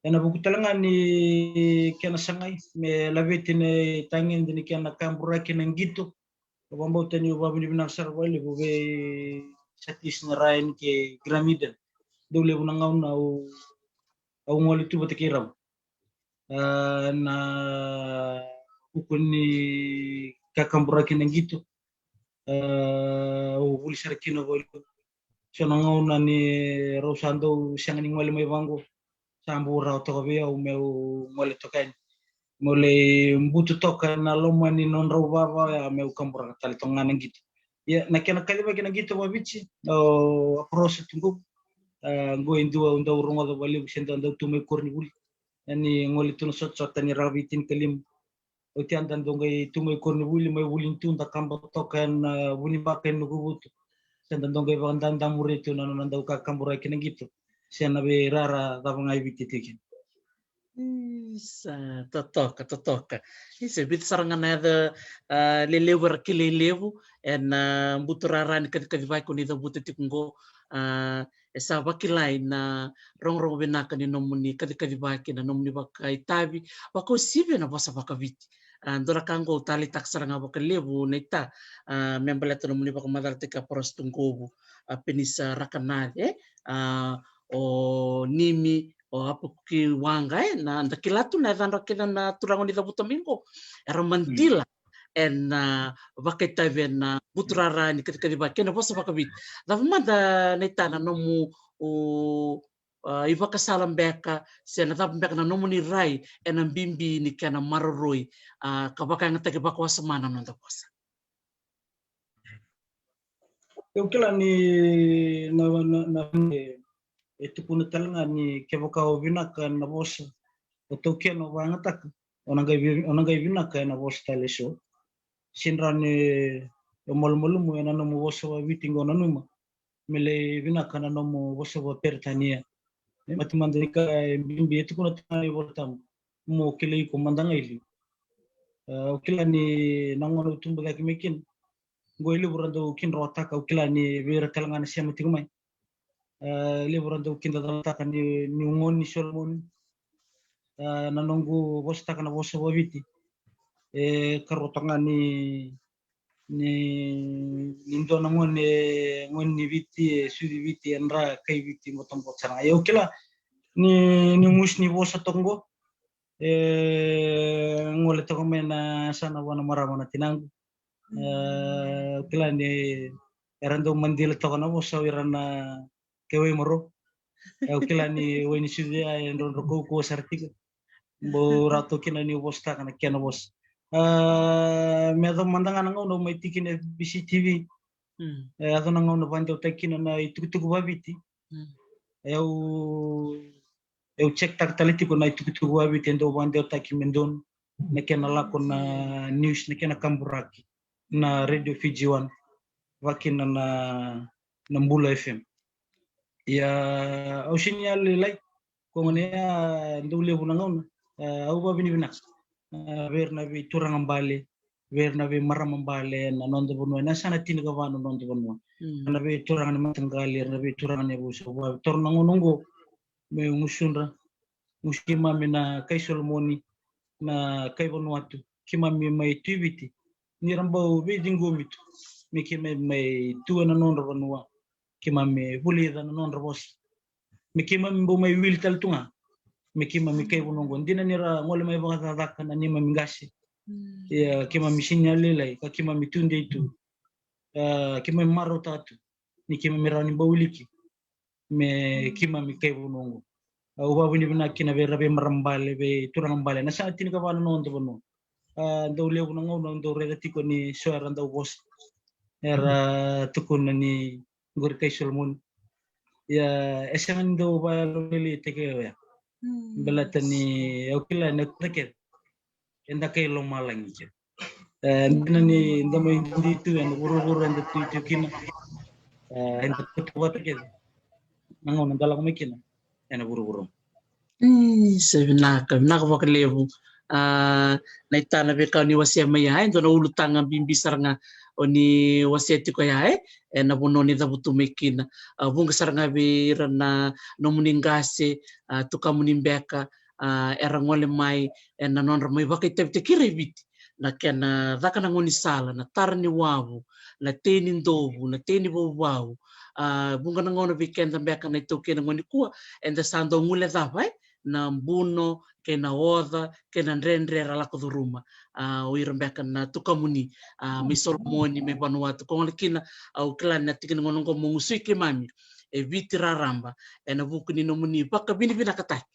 Ena vuku tale ga ni kena sagai me laveti na itagede ni kena kaburaki na qito. Au vakabauta niu vakavinavinaka sara vakalevu vei Satish Narayan kei Graham Eden. Dau levu na gauna au, au gole tu vata kei rau, a, ena vuku ni kakaburaki na qito. A, au vuli sara kina vakalevu. So na gauna ni rau sa dau sega ni gole mai vaqo, sa bau rawa toka vei au meu gole toka yani, meu lai butu toka ena loma ni nodrau ivava oya meu kaburaka tale toka ga na qito. Ia na kena kacivaki na qito vakaviti, o Aprosa tu qo. A, qo e dua au dau rogoca vakalevu se da dau tu mai koronivuli. Ia ni gole tu na sotasota ni ra veitinikalima. Oti ya da dau qai tu mai koronivuli, mai vuli ni tu da kaba toka ena, a, vunibaka ena noqu vutu. Se da dau qai vakadadamuria tu na nona dau kakaburaki na qito. Se na veirara cava ga e Viti e tiko kina. Isa, totoka, totoka. Isa, e vica sara ga na yaca, a, lelevu era kilai levu ena, a, buturara ni kacikacivaki ko ni cavuta tiko qo. A, e sa vakilai na rogorogo vinaka ni nomuni kacikacivaki, na nomuni vakaitavi, vakauasivi ena vosa vakaviti. A, dua na ka qo au taleitaka sara ga vakalevu naita, a, me baleta nomuni vakamacalataki Aprosa tu qo, a, Apenisa Rakanace, a, o Nimi, o Apakuki Waqa, e, na da kila tu na yacadra kece na turaga ni cavuta mai qo. Era madila ena, a, vakaitavi ena buturara ni kacikacivaki kei na vosa vakaviti. Cava mada naita na nomu, o, a, ivakasala beka se na cava beka na nomuni rai ena bibi ni kena maroroi, a, ka vakayagataki vakawasoma na noda vosa? Au kila ni na, na, na, e, e tukuna tale ga ni kevaka o vinaka ena vosa o taukena o vakayagataka, o na qai vi-, o na qai vinaka ena vosa tale eso. Sega ni o malumalumu ena nomu vosa vakaviti qo, nanuma me lai vinaka na nomu vosa vakaperitania. E mate mada ni ka e bibi, e tukuna tu ga na iVolatabu, mo kilai iko mada ga e liu. A, au kila ni na gauna au tubu cake mai kina, qo e levu ra dau kidrotaka, au kila ni vei ira tale ga na sema tiko mai. A, levu ra dau kidacalataka ni, niu gone ni Solomoni. A, na noqu vosataka na vosa vakaviti, e karua toka ga ni, ni, ni dua na gone, gone ni Viti, e sucu i Viti, e dra kai Viti, botabota sara ga. Ia au kila ni, ni gusu ni vosa toka qo, e gole toka mai na yasana vua na marama na tinaqu. E, au kila ni Era dau madila toka na vosa o ira na kai Waimaro. E, au kila ni Wainisucu ya e drodro kaukauwa sara tiko. Bau rawa toka kina ni vosataka na kena vosa. A, me yaco mada ga na gauna au mai tiki na F B C T V. Mm. E yaco na gauna vakadewataki kina na itukutuku vaviti. Mm. E, au, au check taka tale tiko na itukutuku vaviti e dau vakadewataki me donu na kena lako na news, na kena kaburaki na Radio Fiji One, vakakina na, na Bula F M. Ia, au sini yalolailai, ko gone ya dau levu na gauna, a, au vakavinavinaka, a, vei ira na veituraga bale, vei ira na veimarama bale na noda vanua, na yasana tinikava na noda vanua. Mm. Na veituraga ni mataqali, na veituraga ni yavusa, au vakavinavinaka na gauna oqo, me gusudra, gusu keimami na kai Solomoni, na kai Vanuatu, keimami mai Tui Viti. Ni ra bau veiciqomi tu me keimami mai tu ena nodra vanua, keimami vulica na nodra vosa. Me keimami bau mai wili tale tu ga me keimami kai vanua oqo. Dina ni ra gole mai vakacakacaka na neimami qase. Mm. Ia, keimami sini yalolailai ka keimami tudei tu. A, keimami marautaka tu ni keimami rawa ni bau wiliki me keimami kai vanua oqo. Au vakavinavinaka kina vei ira na veimarama bale, veituraga bale na yasana tinikava na noda vanua. A, dau levu na gauna au dau raica tiko ni so era dau vosa, era tukuna ni qori kai Solomoni. Ia, e sega ni dau vakayalolailaitaki au ya. Mm. Baleta ni au kila na keda kece eda kai lomalagi kece. E, dina ni da mai dui tu ena vuravura eda tu tu kina. E, eda tautauvata kece na gauna da lako mai kina ena vuravura. Mm, sa vinaka, vinaka vakalevu. A, na itana veika o ni wasea mai ya, e dua na ulutaga bibi sara ga o ni wasea tiko ya, e, ena vanua ni cavutu mai kina. A, vuqa sara ga vei ira na nomuni qase, a, tukamuni beka, a, era gole mai ena nodra mai vakaitavitaki ira e Viti. Na kena caka na gaunisala, na tara ni wavu, na tei ni dovu, na tei ni vauvau. A, vuqa na gauna vei keda beka na iTaukei na gauna nikua, eda sa dau guilecava, e, na buno kei na oca kei na dredre era lako curuma. A, o ira beka na tukamuni, a, mai Solomoni, mai Vanuatu, ko gole kina, au kila na tiki ni gauna oqo mo gusui keimami e Viti raraba ena vuku ni nomuni vakavinavinakataki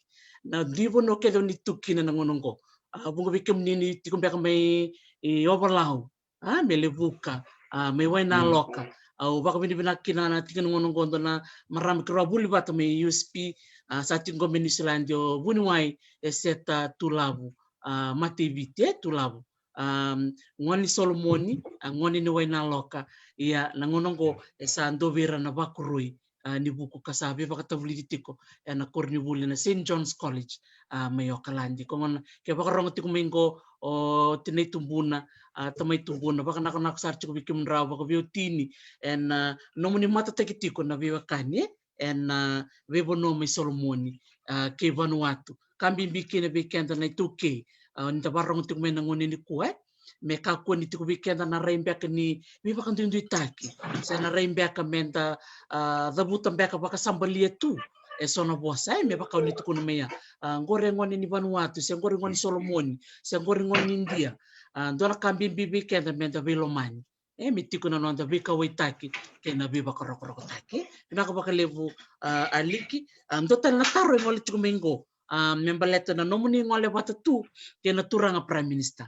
na dui vanua kece o ni tu kina na gauna oqo. A, vuqa vei kemuni ni tiko beka mai, e, Ovalau, a, mai Levuka, a, mai Wainaloka. Au vakavinavinaka kina na tiki ni gauna oqo dua na marama keirau a vuli vata mai U S P, a, sa tiko qo mai Niusiladi, o vuniwai e Seta Tulavu, a, Mataiviti, e, Tulavu. A, gone ni Solomoni, a, gone ni Wainaloka. Ia, na gauna oqo e sa dua vei ira na vakoroi, a, ni vuku ka sa veivakatavulici tiko ena koronivuli na Saint John's College, a, mai Okaladi. Ko gona ke vakarogo tiko mai qo o tinai tubuna, a, tamai tubuna, vakanakonako sara tiko vei kemudrau vakaveiwatini ena, a, nomuni matataki tiko na veiwekani, e, ena, a, veivanua mai Solomoni, a, kei Vanuatu. Ka bibi kina vei keda na iTaukei, a, ni da vakarogo tiko mai na gauna nikua, e, me kakua ni tiko vei keda na rai beka ni veivakaduiduitaki, se na rai beka me da, a, cavuta beka vakasabalia tu e so na vosa, e, me vaka o ni tukuna mai ya. A, qori e gone ni Vanuatu, se qori gone ni Solomoni, se qori gone ni Idia. A, dua na ka bibi vei keda me da veilomani, e, me tiko na noda veikauwaitaki kei na veivakarokorokotaki. Vinaka vakalevu, a, Aliki. A, dua tale na taro e gole tiko mai qo, a, me baleta na nomuni gole vata tu kei na turaga Prime Minister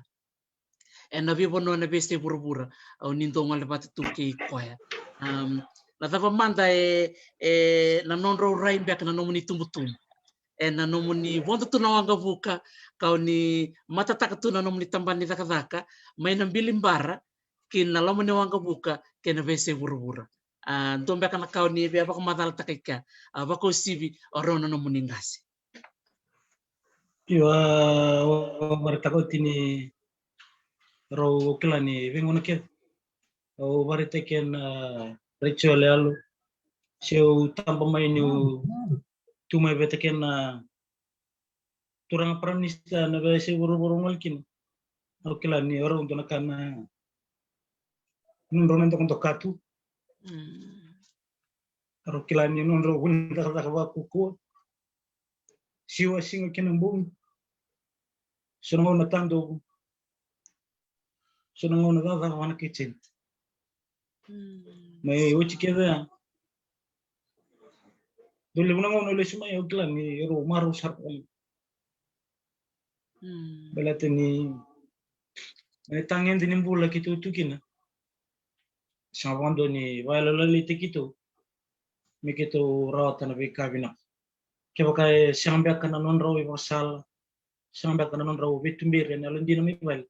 ena veivanua, na veiyasai vuravura, a, o ni dau gole vata tu kei koya. Am, na cava mada e, e na nodrau rai beka na nomuni tubutubu ena nomuni vodo tu na waqavuka, ka o ni matataka tu na nomuni tabana ni cakacaka mai na bilibara ki na loma ni waqavuka kei na veiyasai vuravura. A, dua beka na ka o ni via vakamacalataka i kea, a, vakauasivi o rau na nomuni qase. Io, a, au vakaraitaka oti ni rau, au kila ni veigauna kece au vakaraitaki ena, a, retio yaloyalo, se au taba mai niu tu mai vata kei na turaga Prime Minister na veiyasai vuravura au gole kina. Au kila ni o rau dua na ka na nodrau na dokadoka tu. Mm. Rau kila ni nodrau vuli cakacaka vakaukauwa. Siwa, siga kei na bogi. So na gauna tadovu. So na gauna cakacaka vaka na kitchen. Mm. Mai oti kece ya, dau levu na gauna au lesu mai, au kila ni rau marau sara. Baleta ni na itagede ni bula keitou tu kina, sa vakadua ni vakayaloyalotaki keitou me keitou rawata na veika vinaka. Kevaka e sega beka na nodrau ivakasala, sega beka na nodrau veituberi ena yalodina mai vale,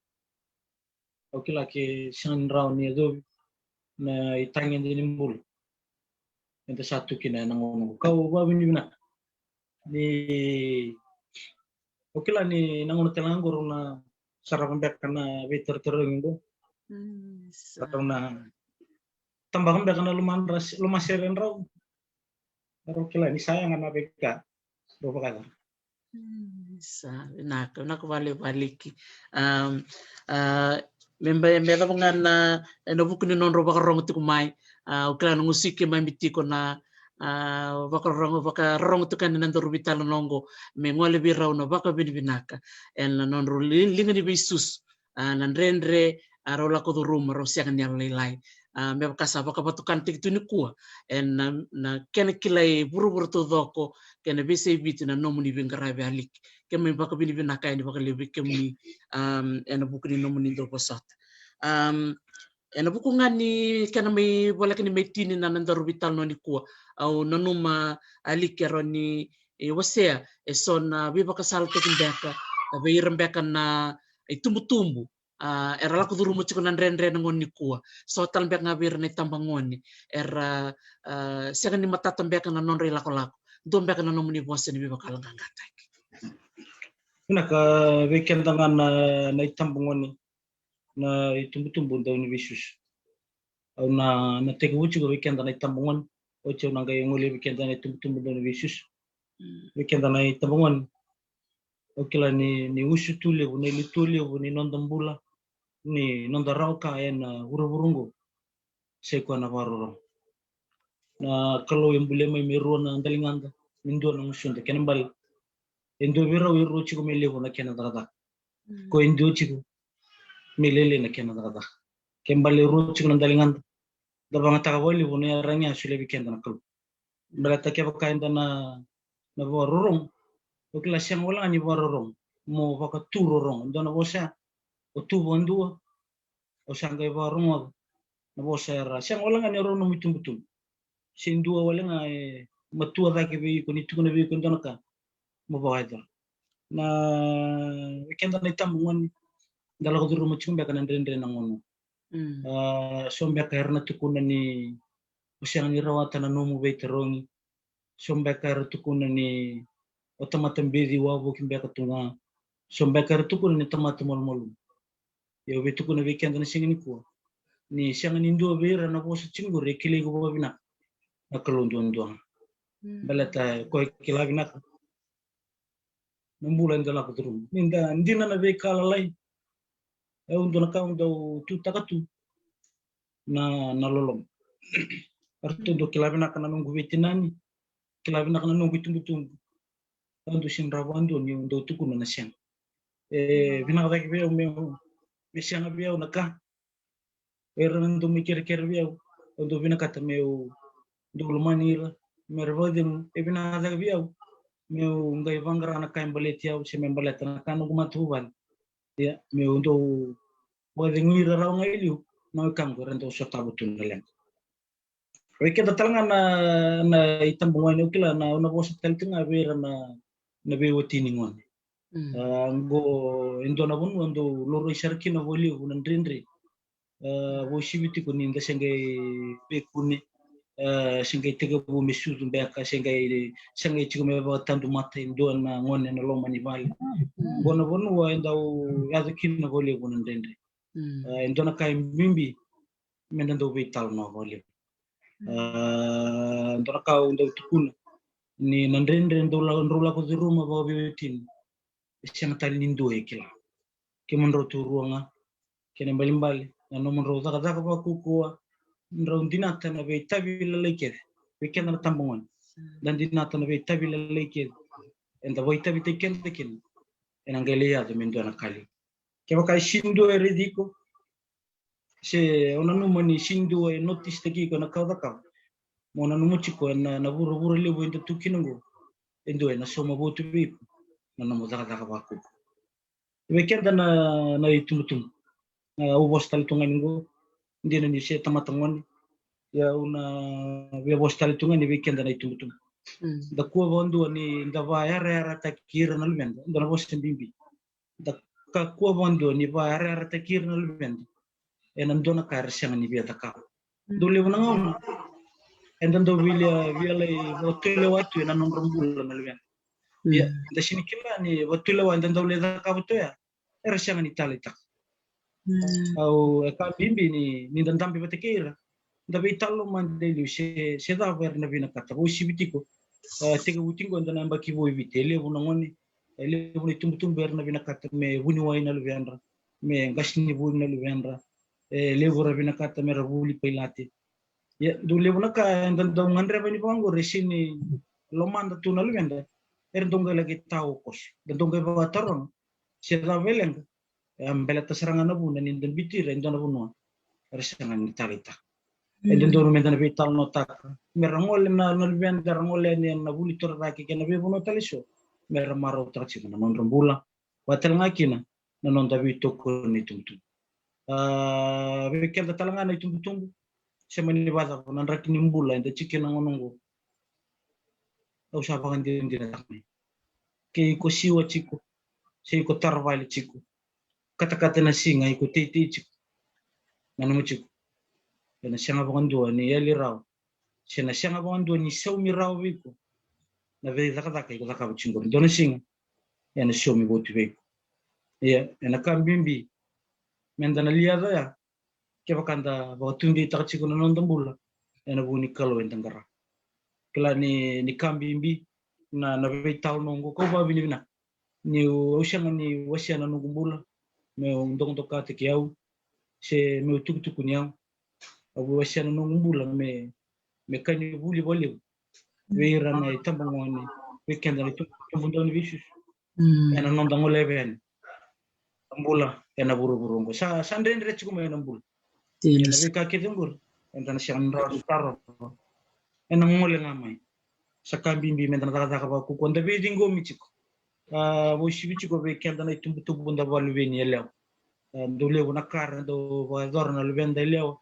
au kila ke sega ni rawa ni yacovi na itagede ni bula eda sa tu kina ena gauna oqo. Kau vakavinavinaka ni au kila ni na gauna tale ga oqo rau na sarava beka na veitarotarogi oqo. Rau na tabaka beka na lomadra, lomaseredrau. Rau kila ni sa yaga na veika rau vakayacora. Sa vinaka, vinaka vakalevu Aliki. Me ba, me cava ga na, ena vuku ni nodrau vakarorogo tiko mai, au kila na gusu i keimami tiko na vakarorogo, vakarorogo tiko yani na daru veitalanoa oqo, me gole vei rau na vakavinavinaka ena nodrau liga ni veisusu, na dredre rau lako curuma, rau sega ni yalolailai. Me vaka sa vakavatukanataki tu nikua ena, na kena kilai vuravura taucoko kei na veiyasai Viti na nomuni veiqaravi Aliki. Keimami vakavinavinaka yani vakalevu vei kemuni ena vuku ni nomuni dau vosota. Ena vuku ga ni kena mai voleka ni mai tini na, na daru veitalanoa nikua, au nanuma Aliki e rawa ni wasea eso na veivakasalataki beka vei ira beka na itubutubu era lako curuma tiko na dredre na gauna nikua. So tale beka ga vei ira na itabagone era sega ni matata beka na nodra ilakolako. Dua beka na nomuni vosa ni veivakayaloqaqataki. Vinaka, vei keda ga na, na itabagone, na itubutubu dau ni veisusu. Au na, na tekivu tiko vei keda na itabagone. Oti au na qai gole vei keda na itubutubu dau ni veisusu. Vei keda na itabagone, au kila ni, ni usutu levu, na ilutua levu ni noda bula, ni noda rawa ka ena vuravura oqo, sai koya na vakarorogo. Na Kalou e bulia mai me rua na daligada, me dua na gusuda. Kena bale, e dua vei rau e rua tiko me levu na kena cakacaka. Ko e dua tiko me lailai na kena cakacaka. Kena bale e rua tiko na daligada, da vagataka vakalevu na iyaragi a solia vei keda na Kalou. Baleta kevaka eda na, na vakarorogo, au kila sega wale ga ni vakarorogo, mo vakatu rorogo. Dua na vosa o tu vakadua, o sa qai vakarogoca na vosa era sega wale ga ni rau nomu itubutubu. Se dua wale ga e matua cake vei iko ni tukuna vei iko e dua na ka, mo vakayacora. Na, vei keda na itabagone, da lako curuma tiko beka na dredre na gauna. A, so beka era na tukuna ni o sega ni rawata na nomu veitarogi. So beka era tukuna ni o tamata beci wavoki beka tu ga. So beka era tukuna ni tamata malumalumu. Ia au via tukuna vei keda na siga nikua ni sega ni dua vei ira na vosa tiko qori e kilai iko vakavinaka. Na Kalou duadua ga. Baleta koya e kila vinaka na bula eda lako curuma. Ni da dina na veika lalai, e dua na ka au dau tutaka tu na, na loloma. Eratou dau kila vinaka na noqu veitinani, kila vinaka na noqu itubutubu. Au dau sega ni rawa vakadua niu dau tukuna na sega. E vinaka cake vei au meu, me sega vei au na ka. O ira na dau mai kerekere vei au, au dau vinakata meu dau lomani ira, me ra vakacegu. E vinaka cake vei au meu qai vaqara na ka e baleti au se me baleta na ka noqu matavuvale. Ia meu dau vakacegui ira rawa ga e liu na wekaqu era dau sotava tu na leqa. Vei keda tale ga na, na itabagone, au kila na, au na vosa tale tiko ga vei ira na, na veiwatini gone. A, qo e dua na vanua dau laurai sara kina vakalevu na dredre. A, vakauasivi tiko ni da se qai veikune, a, se qai tekivu me sucu beka, se qai, se qai tiko me vakatadu mata e dua na gone ena loma ni vale. Qo na vanua e dau yaco kina vakalevu na dredre. A, e dua na ka e bibi me da dau veitalanoa vakalevu. A, dua na ka au dau tukuna ni na dredre drau la-, drau lako curuma vakaveiwatini, e sega tale ni dua e kila. Kemudrau tu rua ga, kena ibalebale na nomudrau cakacaka vakaukauwa, drau dinata na veitavi lalai kece. Vei keda na tabagone, da dinata na veitavi lalai kece eda vakaitavitaki keda kina, ena qai lai yaco me dua na ka levu. Kevaka e sega ni dua e raici iko, Se o nanuma ni sini dua e notice taki iko na ka o cakava. Mo nanuma tiko ena, na vuravura levu eda tu kina oqo, e dua ena sauma votu vei iko na nomu cakacaka vakuku. Vei keda na, na itubutubu, au vosa tale tu ga ni oqo, dina ni se tamata gone, ia au na via vosa tale tu ga ni vei keda na itubutubu. Da kua vakadua ni da vayarayarataki ira na luveda, dua na vosa bibi. Da kakua vakadua ni vayarayarataki ira na luveda ena dua na ka era sega ni via cakava. Dau levu na gauna eda dau via, via lai vakatulewa tu ena nodra bula na luveda. Ia da sini kila ni vakatulewa eda dau lai cakava tu ya, era sega ni taleitaka. Au, e ka bibi ni, ni da dabe vata kei ira, da veitalanoa mada e liu se, se cava era na vinakata. Vakauasivi tiko, e, tekivu tiko oqo eda na yabaki vou e Viti, e levu na gone, e levu na itubutubu era na vinakata me vuniwai na luvedra, me qasenivuli na luvedra, e levu era vinakata me ra vuli pailate. Ia dau levu na ka eda dau gadreva ni vaqori e sini lomada tu na luveda, era dau qai laki taokoso. Da dau qai vakataroga se cava e leqa, e a baleta sara ga na vuna ni da biuti ira e dua na vanua era sega ni taleitaka. E dodonu meda na veitalanoataka me ra gole na, na luveda, ra gole yani ena vuli torocake kei na veivanua tale eso, me ra marautaka tiko na nodra bula, vaka tale ga kina na noda veitokoni na itubutubu. A, vei keda tale ga na itubutubu, se mani vakacava na draki ni bula eda tiko kina na gauna oqo, au sa vakadinadinataka mai. Ke iko siwa tiko, se iko taravale tiko, katakata na siga, iko teitei tiko, nanuma tiko, ena sega vakadua ni yali rawa, se na sega vakadua ni saumi rawa vei iko na veicakacaka iko cakava tiko qori. Dua na siga ena saumi votu vei iko. Ia ena ka bibi meda na liaca ya, kevaka da vakatudeitaka tiko na noda bula ena vuku ni Kalou eda qara. Kila ni, ni ka bibi na, na veitalanoa oqo, kau vakavinavinaka niu, au sega ni wasea na noqu bula meu dokadokataki au se meu tukutukuni au. Au wasea na noqu bula me, me ka ni vuli vakalevu vei ira na itabagone, vei keda na itubutubu dau ni veisusu. Ena noda goleva yani na bula ena vuravura oqo. Sa, sa dredre tiko mai na bula. Ena veika kece oqori eda na sega ni rawa ni tarova, ena gole ga mai. Sa ka bibi meda na cakacaka vakaukaua, da veiciqomi tiko. A, vakauasivi tiko vei keda na itubutubu, da vakaluveni yalewa. E dau levu na ka era dau vakayacora na luveda yalewa,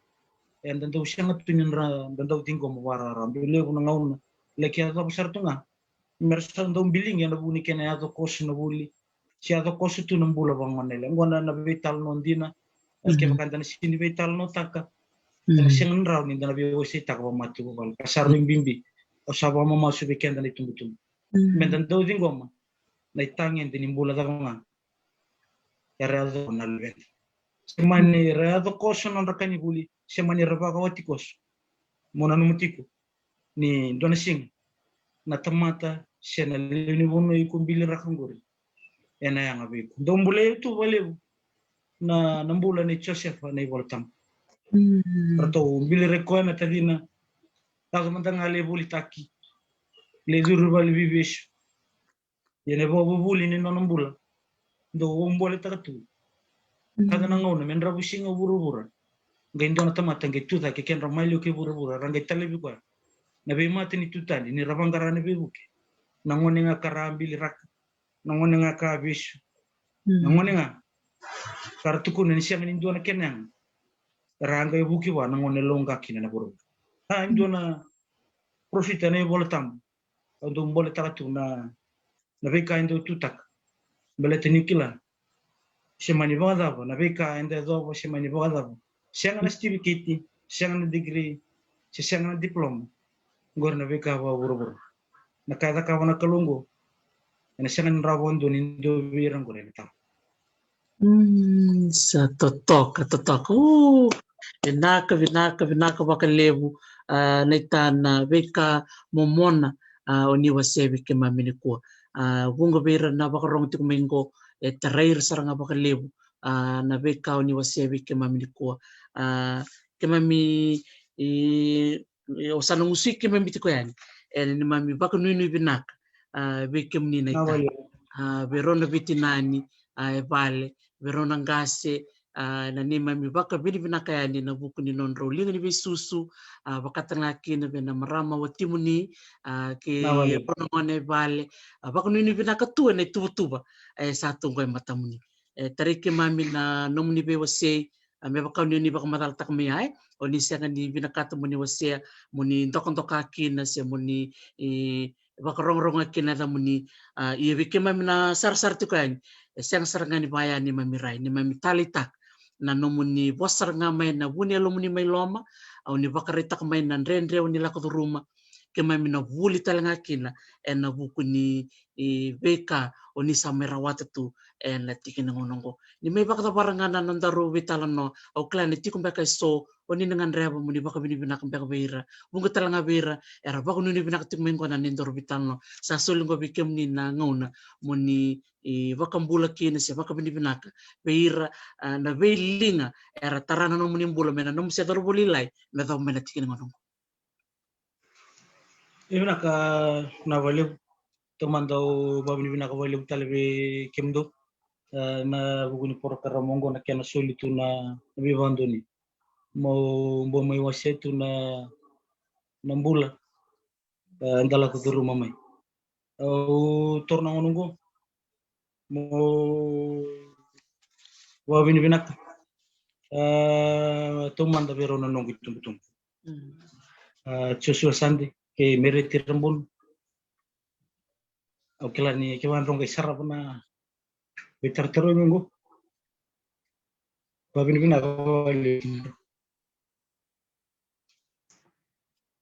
eda dau sega tu ni da dau ciqoma vakararawa. Dau levu na gauna laki yacova sara tu ga me ra sa dau biligi ena vuku ni kena yaco koso na vuli, se yaco koso tu na bula vagone yalewa. Oqo na, na veitalanoa dina. Kevaka da na sega ni veitalanoataka, ena sega ni rawa ni da na veiwaseitaka vakamatavuvale. Ka sa rui bibi, au sa vakamamasu vei keda na itubutubu, meda dau ciqoma na itagede ni bula cava ga era yaco na luveda. Se mani ra yaco koso na nodra ka ni vuli, se mani ra vakawati koso, mo nanuma tiko ni dua na siga na tamata se na lewe ni vanua iko biliraka oqori ena yaga vei iko. Dau bulai tu vakalevu na, na bula nei Josefa na iVolatabu. Ratou biliraki koya na tacina, yaco mada ga lai volitaki, lai curu i vale ni veivesu. Ia na ivakavuvuli ni nona bula dau vakaboletaka tu. Kada na gauna me dravusiga vuravura, qai dua na tamata qai tucake, kedra maliwa kei vuravura, ra qai talevi koya na veimatanitu tani ni ra vaqara na veivuke. Na gone ga ka ra biliraka, na gone ga ka vesu, na gone ga ka ra tukuna ni sega ni dua na kena yaga, ra qai vuki vua na gone lau ga kina na vuravura. A, e dua na parofita na iVolatabu, au dau boletaka tu na, na veika e dau tutaka. Baleta niu kila, se mani vakacava na veika eda yacova, se mani vakacava, sega na sitiviketi, sega na digiri, se sega na diploma, oqori na veika vakavuravura. Na ka e cakava na Kalou oqo, ena sega ni rawa vakadua ni dua vei ira oqori ena tara. Mm, sa totoka, totoka. U, e vinaka, vinaka, vinaka vakalevu, a, na itana veika momona, a, o ni wasea vei keimami nikua. A, vuqa vei ira na vakarorogo tiko mai qo, e tarai ira sara ga vakalevu, a, na veika o ni wasea vei keimami nikua. A, keimami, e, o sa na gusui keimami tiko yani ena neimami vakanuinui vinaka, a, vei kemuni na itana, a, vei rau na veitinani, a, e vale, vei rau na qase, a, na neimami vakavinavinaka yani na vuku ni nodrau liga ni veisusu, a, vakatagakina vei na marama watimuni, a, kei na vale, rua na gone vale, a, vakanuinui vinaka tu ena ituvatuva e sa tu qo e matamuni. E tarai keimami na nomuni veiwasei, a, me vaka o ni vakamacalataka mai ya, e, o ni sega ni vinakata mo ni wasea, mo ni dokadoka kina se mo ni, e, vakarogorogo kina na yacamuni, a, ia vei keimami na sarasara tiko yani, e sega sara ga ni vaya neimami rai, neimami taleitaka na nomuni vosa sara ga mai na vu ni yalomuni mai loma, au ni vakaraitaka mai na dredre o ni lako curuma, keimami na vuli tale ga kina ena vuku ni, e, veika o ni sa mai rawata tu ena tiki ni gauna oqo. Ni mai vakacavara ga na nodaru veitalanoa, au kila ni tiko beka eso o ni na gadreva mo ni vakavinavinaka beka vei ira. Vuqa tale ga vei ira era vakanuinui vinaka tiko mai qo na nodaru veitalanoa. Sa soli qo vei kemuni na gauna mo ni, e, vakabula kina se vakavinavinaka vei ira, a, na veiliga era tara na nomuni bula mai na nomu se cauravou lailai me yacova mai na tiki ni gauna oqo. E vinaka, na valevu. Taumada au vakavinavinaka valevu tale vei kemudou, e, na vuku ni porokaramu oqo, na kena soli tu na, na veivakadonui. Mo bau mai wasea tu na, na bula, e, da lako curuma mai. Au taura na gauna oqo mo vakavinavinaka, e, taumada vei rau na noqu itubutubu. Mm. A, Joshua Sade kei Mereti Rabunu. Au kila ni kevaka drau qai sarava na veitaratara oqo, vakavinavinaka valevu.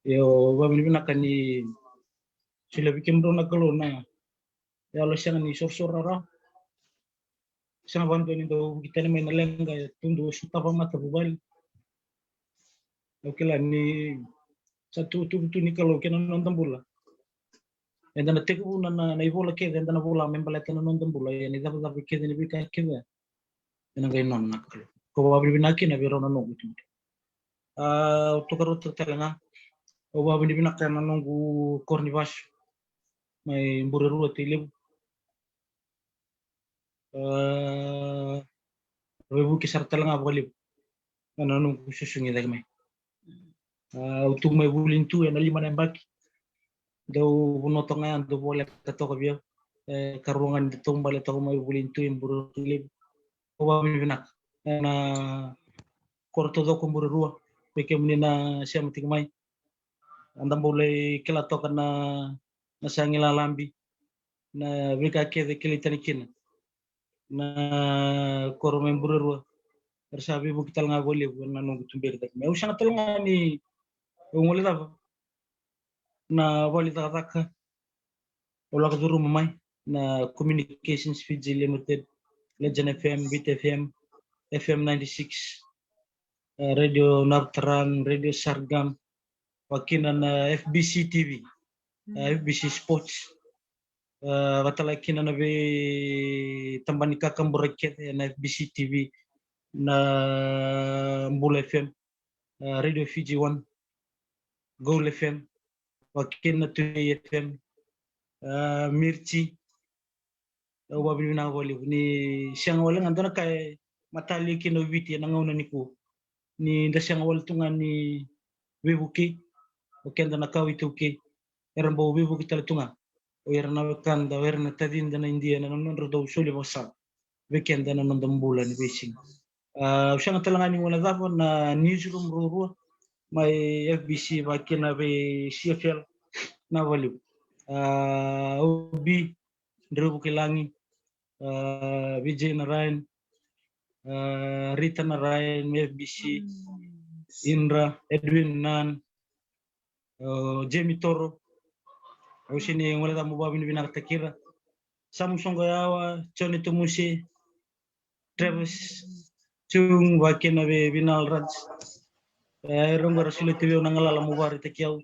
Io, vakavinavinaka ni solia vei kemudrau na Kalou na yalo sega ni sorosoro rawa. Sega vakadua ni dau vuki tani mai na leqa e tudu sotava mata vuvale. Au kila ni sa tu, tu, tu ni Kalou kei na noda bula. Eda na tekivu na, na, na ivola kece eda na vola me baleta na noda bula, ia na icavacava kece ni veika kece ena qai nona na Kalou. Ko vakavinavinaka kina vei rau na noqu itubutubu. A, au tokaruataka tale ga, au vakavinavinaka na noqu koro ni vasu mai Burerua, Tailevu. A, veivuke sara tale ga vakalevu ena noqu susugi cake mai. A, au tu mai Vulitu ena lima na yabaki. Dau vanua toka ga ya dau voleka toka vei au. E, karua ga ni dau taubale toka mai Vulitu e Burerua, Tailevu. Au vakavinavinaka ena koro taucoko Burerua, vei kemuni na sema tiko mai. Eda bau lai kila toka na, na sa gilalabi, na veika kece kilai tani kina na koro mai Burerua. Era sa veivuke tale ga vakalevu ena noqu tuberi cake mai. Au sega tale ga ni, au gole cava na vale ni cakacaka, au lako curuma mai na Communications Fiji Limited, Legend F M, Vita F M, F M ninety-six, e, Radio Northrang, Radio Sargam, vakakina na F B C T V, e, F B C Sports, e, vakatale kina na veitabana ni kakaburaki kece ena F B C T V, na Bula F M, e, Radio Fiji One, Gold F M, vakakina na Tui F M, e, Mirchi. Au vakavinavinaka vakalevu ni sega wale ga dua na ka e matalia kina o Viti ena gauna nikua. Ni da sega wale tu ga ni veivukei, o keda na kawa iTaukei. Era bau veivuke tale tu ga o ira na wekada, o ira na tacida na Idia ena nodra dau soli vakasala vei keda ena noda bula ni veisiga. A, au sega tale ga ni guilecava na newsroom ruarua mai F B C vakakina vei C F L, na valevu. A, Obi, Drew Vukelagi, a, Vijay Narayan, a, Rita Narayan mai F B C, Indra, Edwin Nan, o Jamie Toro. Au sega ni guilecava, mo vakavinavinakataki ira. Samu Soqoyawa, Johnny Tomuse, Travis Chung, vakakina vei Vinal Raj. E, ira qo era solia tu vei au na galala mo vakaraitaki au,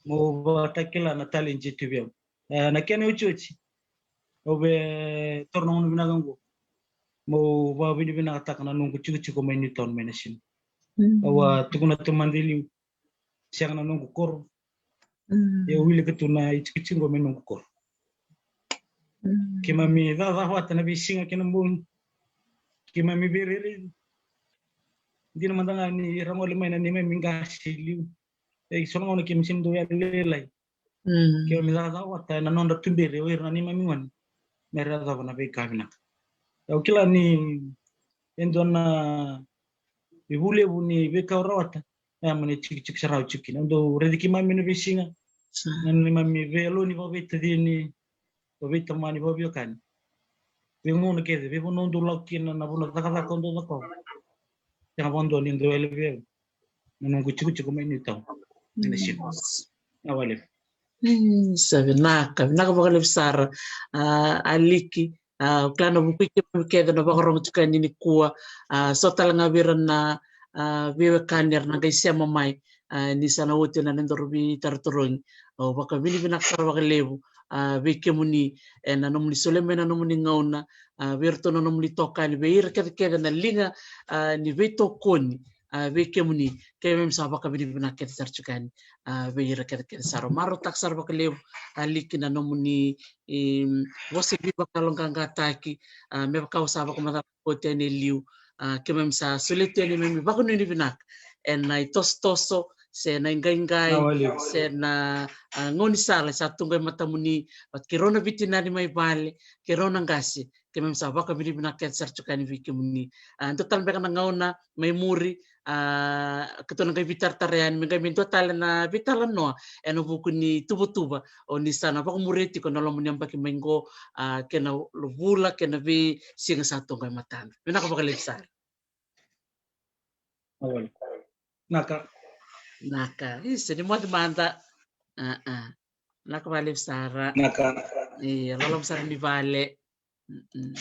mo vakatakila na talent e tu vei au. E, na kena iotioti, au via taura na gauna vinaka oqo mo vakavinavinakataka na noqu tikotiko mai Newtown mai Nasinu. Au a tukuna taumada e liu, sega na noqu koro. Ia au wilika tu na itikotiko me noqu koro. Keimami cakacaka vata na veisiga kei na bogi. Keimami veirairai. Dina mada ga ni ra gole mai na neimami qase i liu. E so na gauna keimami sega ni dau yali lailai. Mm. Keimami cakacaka vata ena nodra tuberi o ira na neimami gone me ra yacova na veika vinaka. Au kila ni e dua na ivulevu ni veika au rawata. E a mani tikitiki sara au tiko kina. Au dau raici keimami ena veisiga. Sa. Na neimami veiyaloni vakaveitacini, vakaveitamani, vakaveiwekani. Veigauna kece, veivanua au dau lako kina, na vanua cakacaka au dau cakava. Sega vakadua ni dau yali vei au na noqu tikotiko mai Newtown. Ena siga. Na wale. Mm, sa vinaka, vinaka vakalevu sara. A, Aliki, a, au kila na vukui keimami kece na vakarorogo tiko yani nikua, a, so tale ga vei ira na, a, veiwekani era na qai sema mai, a, ni sa na oti na nodaru veitarotarogi. Au vakavinavinaka sara vakalevu, a, vei kemuni, ena nomuni solia mai na nomuni gauna, a, vei iratou na nomuni itokani, vei ira kecekece na liga, a, ni veitokoni, a, vei kemuni, keimami sa vakavinavinaka kece sara tiko yani, a, vei ira kecekece sara. Marautaka sara vakalevu, Aliki, na nomuni, em, vosa veivakayaloqaqataki, a, me vaka au sa vakamacala oti yani e liu, a, keimami sa solia tu yani neimami vakanuinui vinaka ena itosotoso, se na iqaiqai, na wale, se na, a, gaunisala sa tu qo e matamuni, vata kei rau na veitinani mai vale, kei rau na qase, keimami sa vakavinavinaka kece sara tiko yani vei kemuni. A, dua tale beka na gauna mai muri, a, keitou na qai veitaratara yani, me qai mai dua tale na veitalanoa ena vuku ni tuvatuva o ni sa na vakamuria tiko na loma ni yabaki mai qo, a, kei na vula, kei na veisiga sa tu qo e matada. Vinaka vakalevu sara. Vinaka. Vinaka. Isa, ni moce mada. A, a. Vinaka vakalevu sara. Vinaka. Ia, loloma sara ni vale. Mm-mm.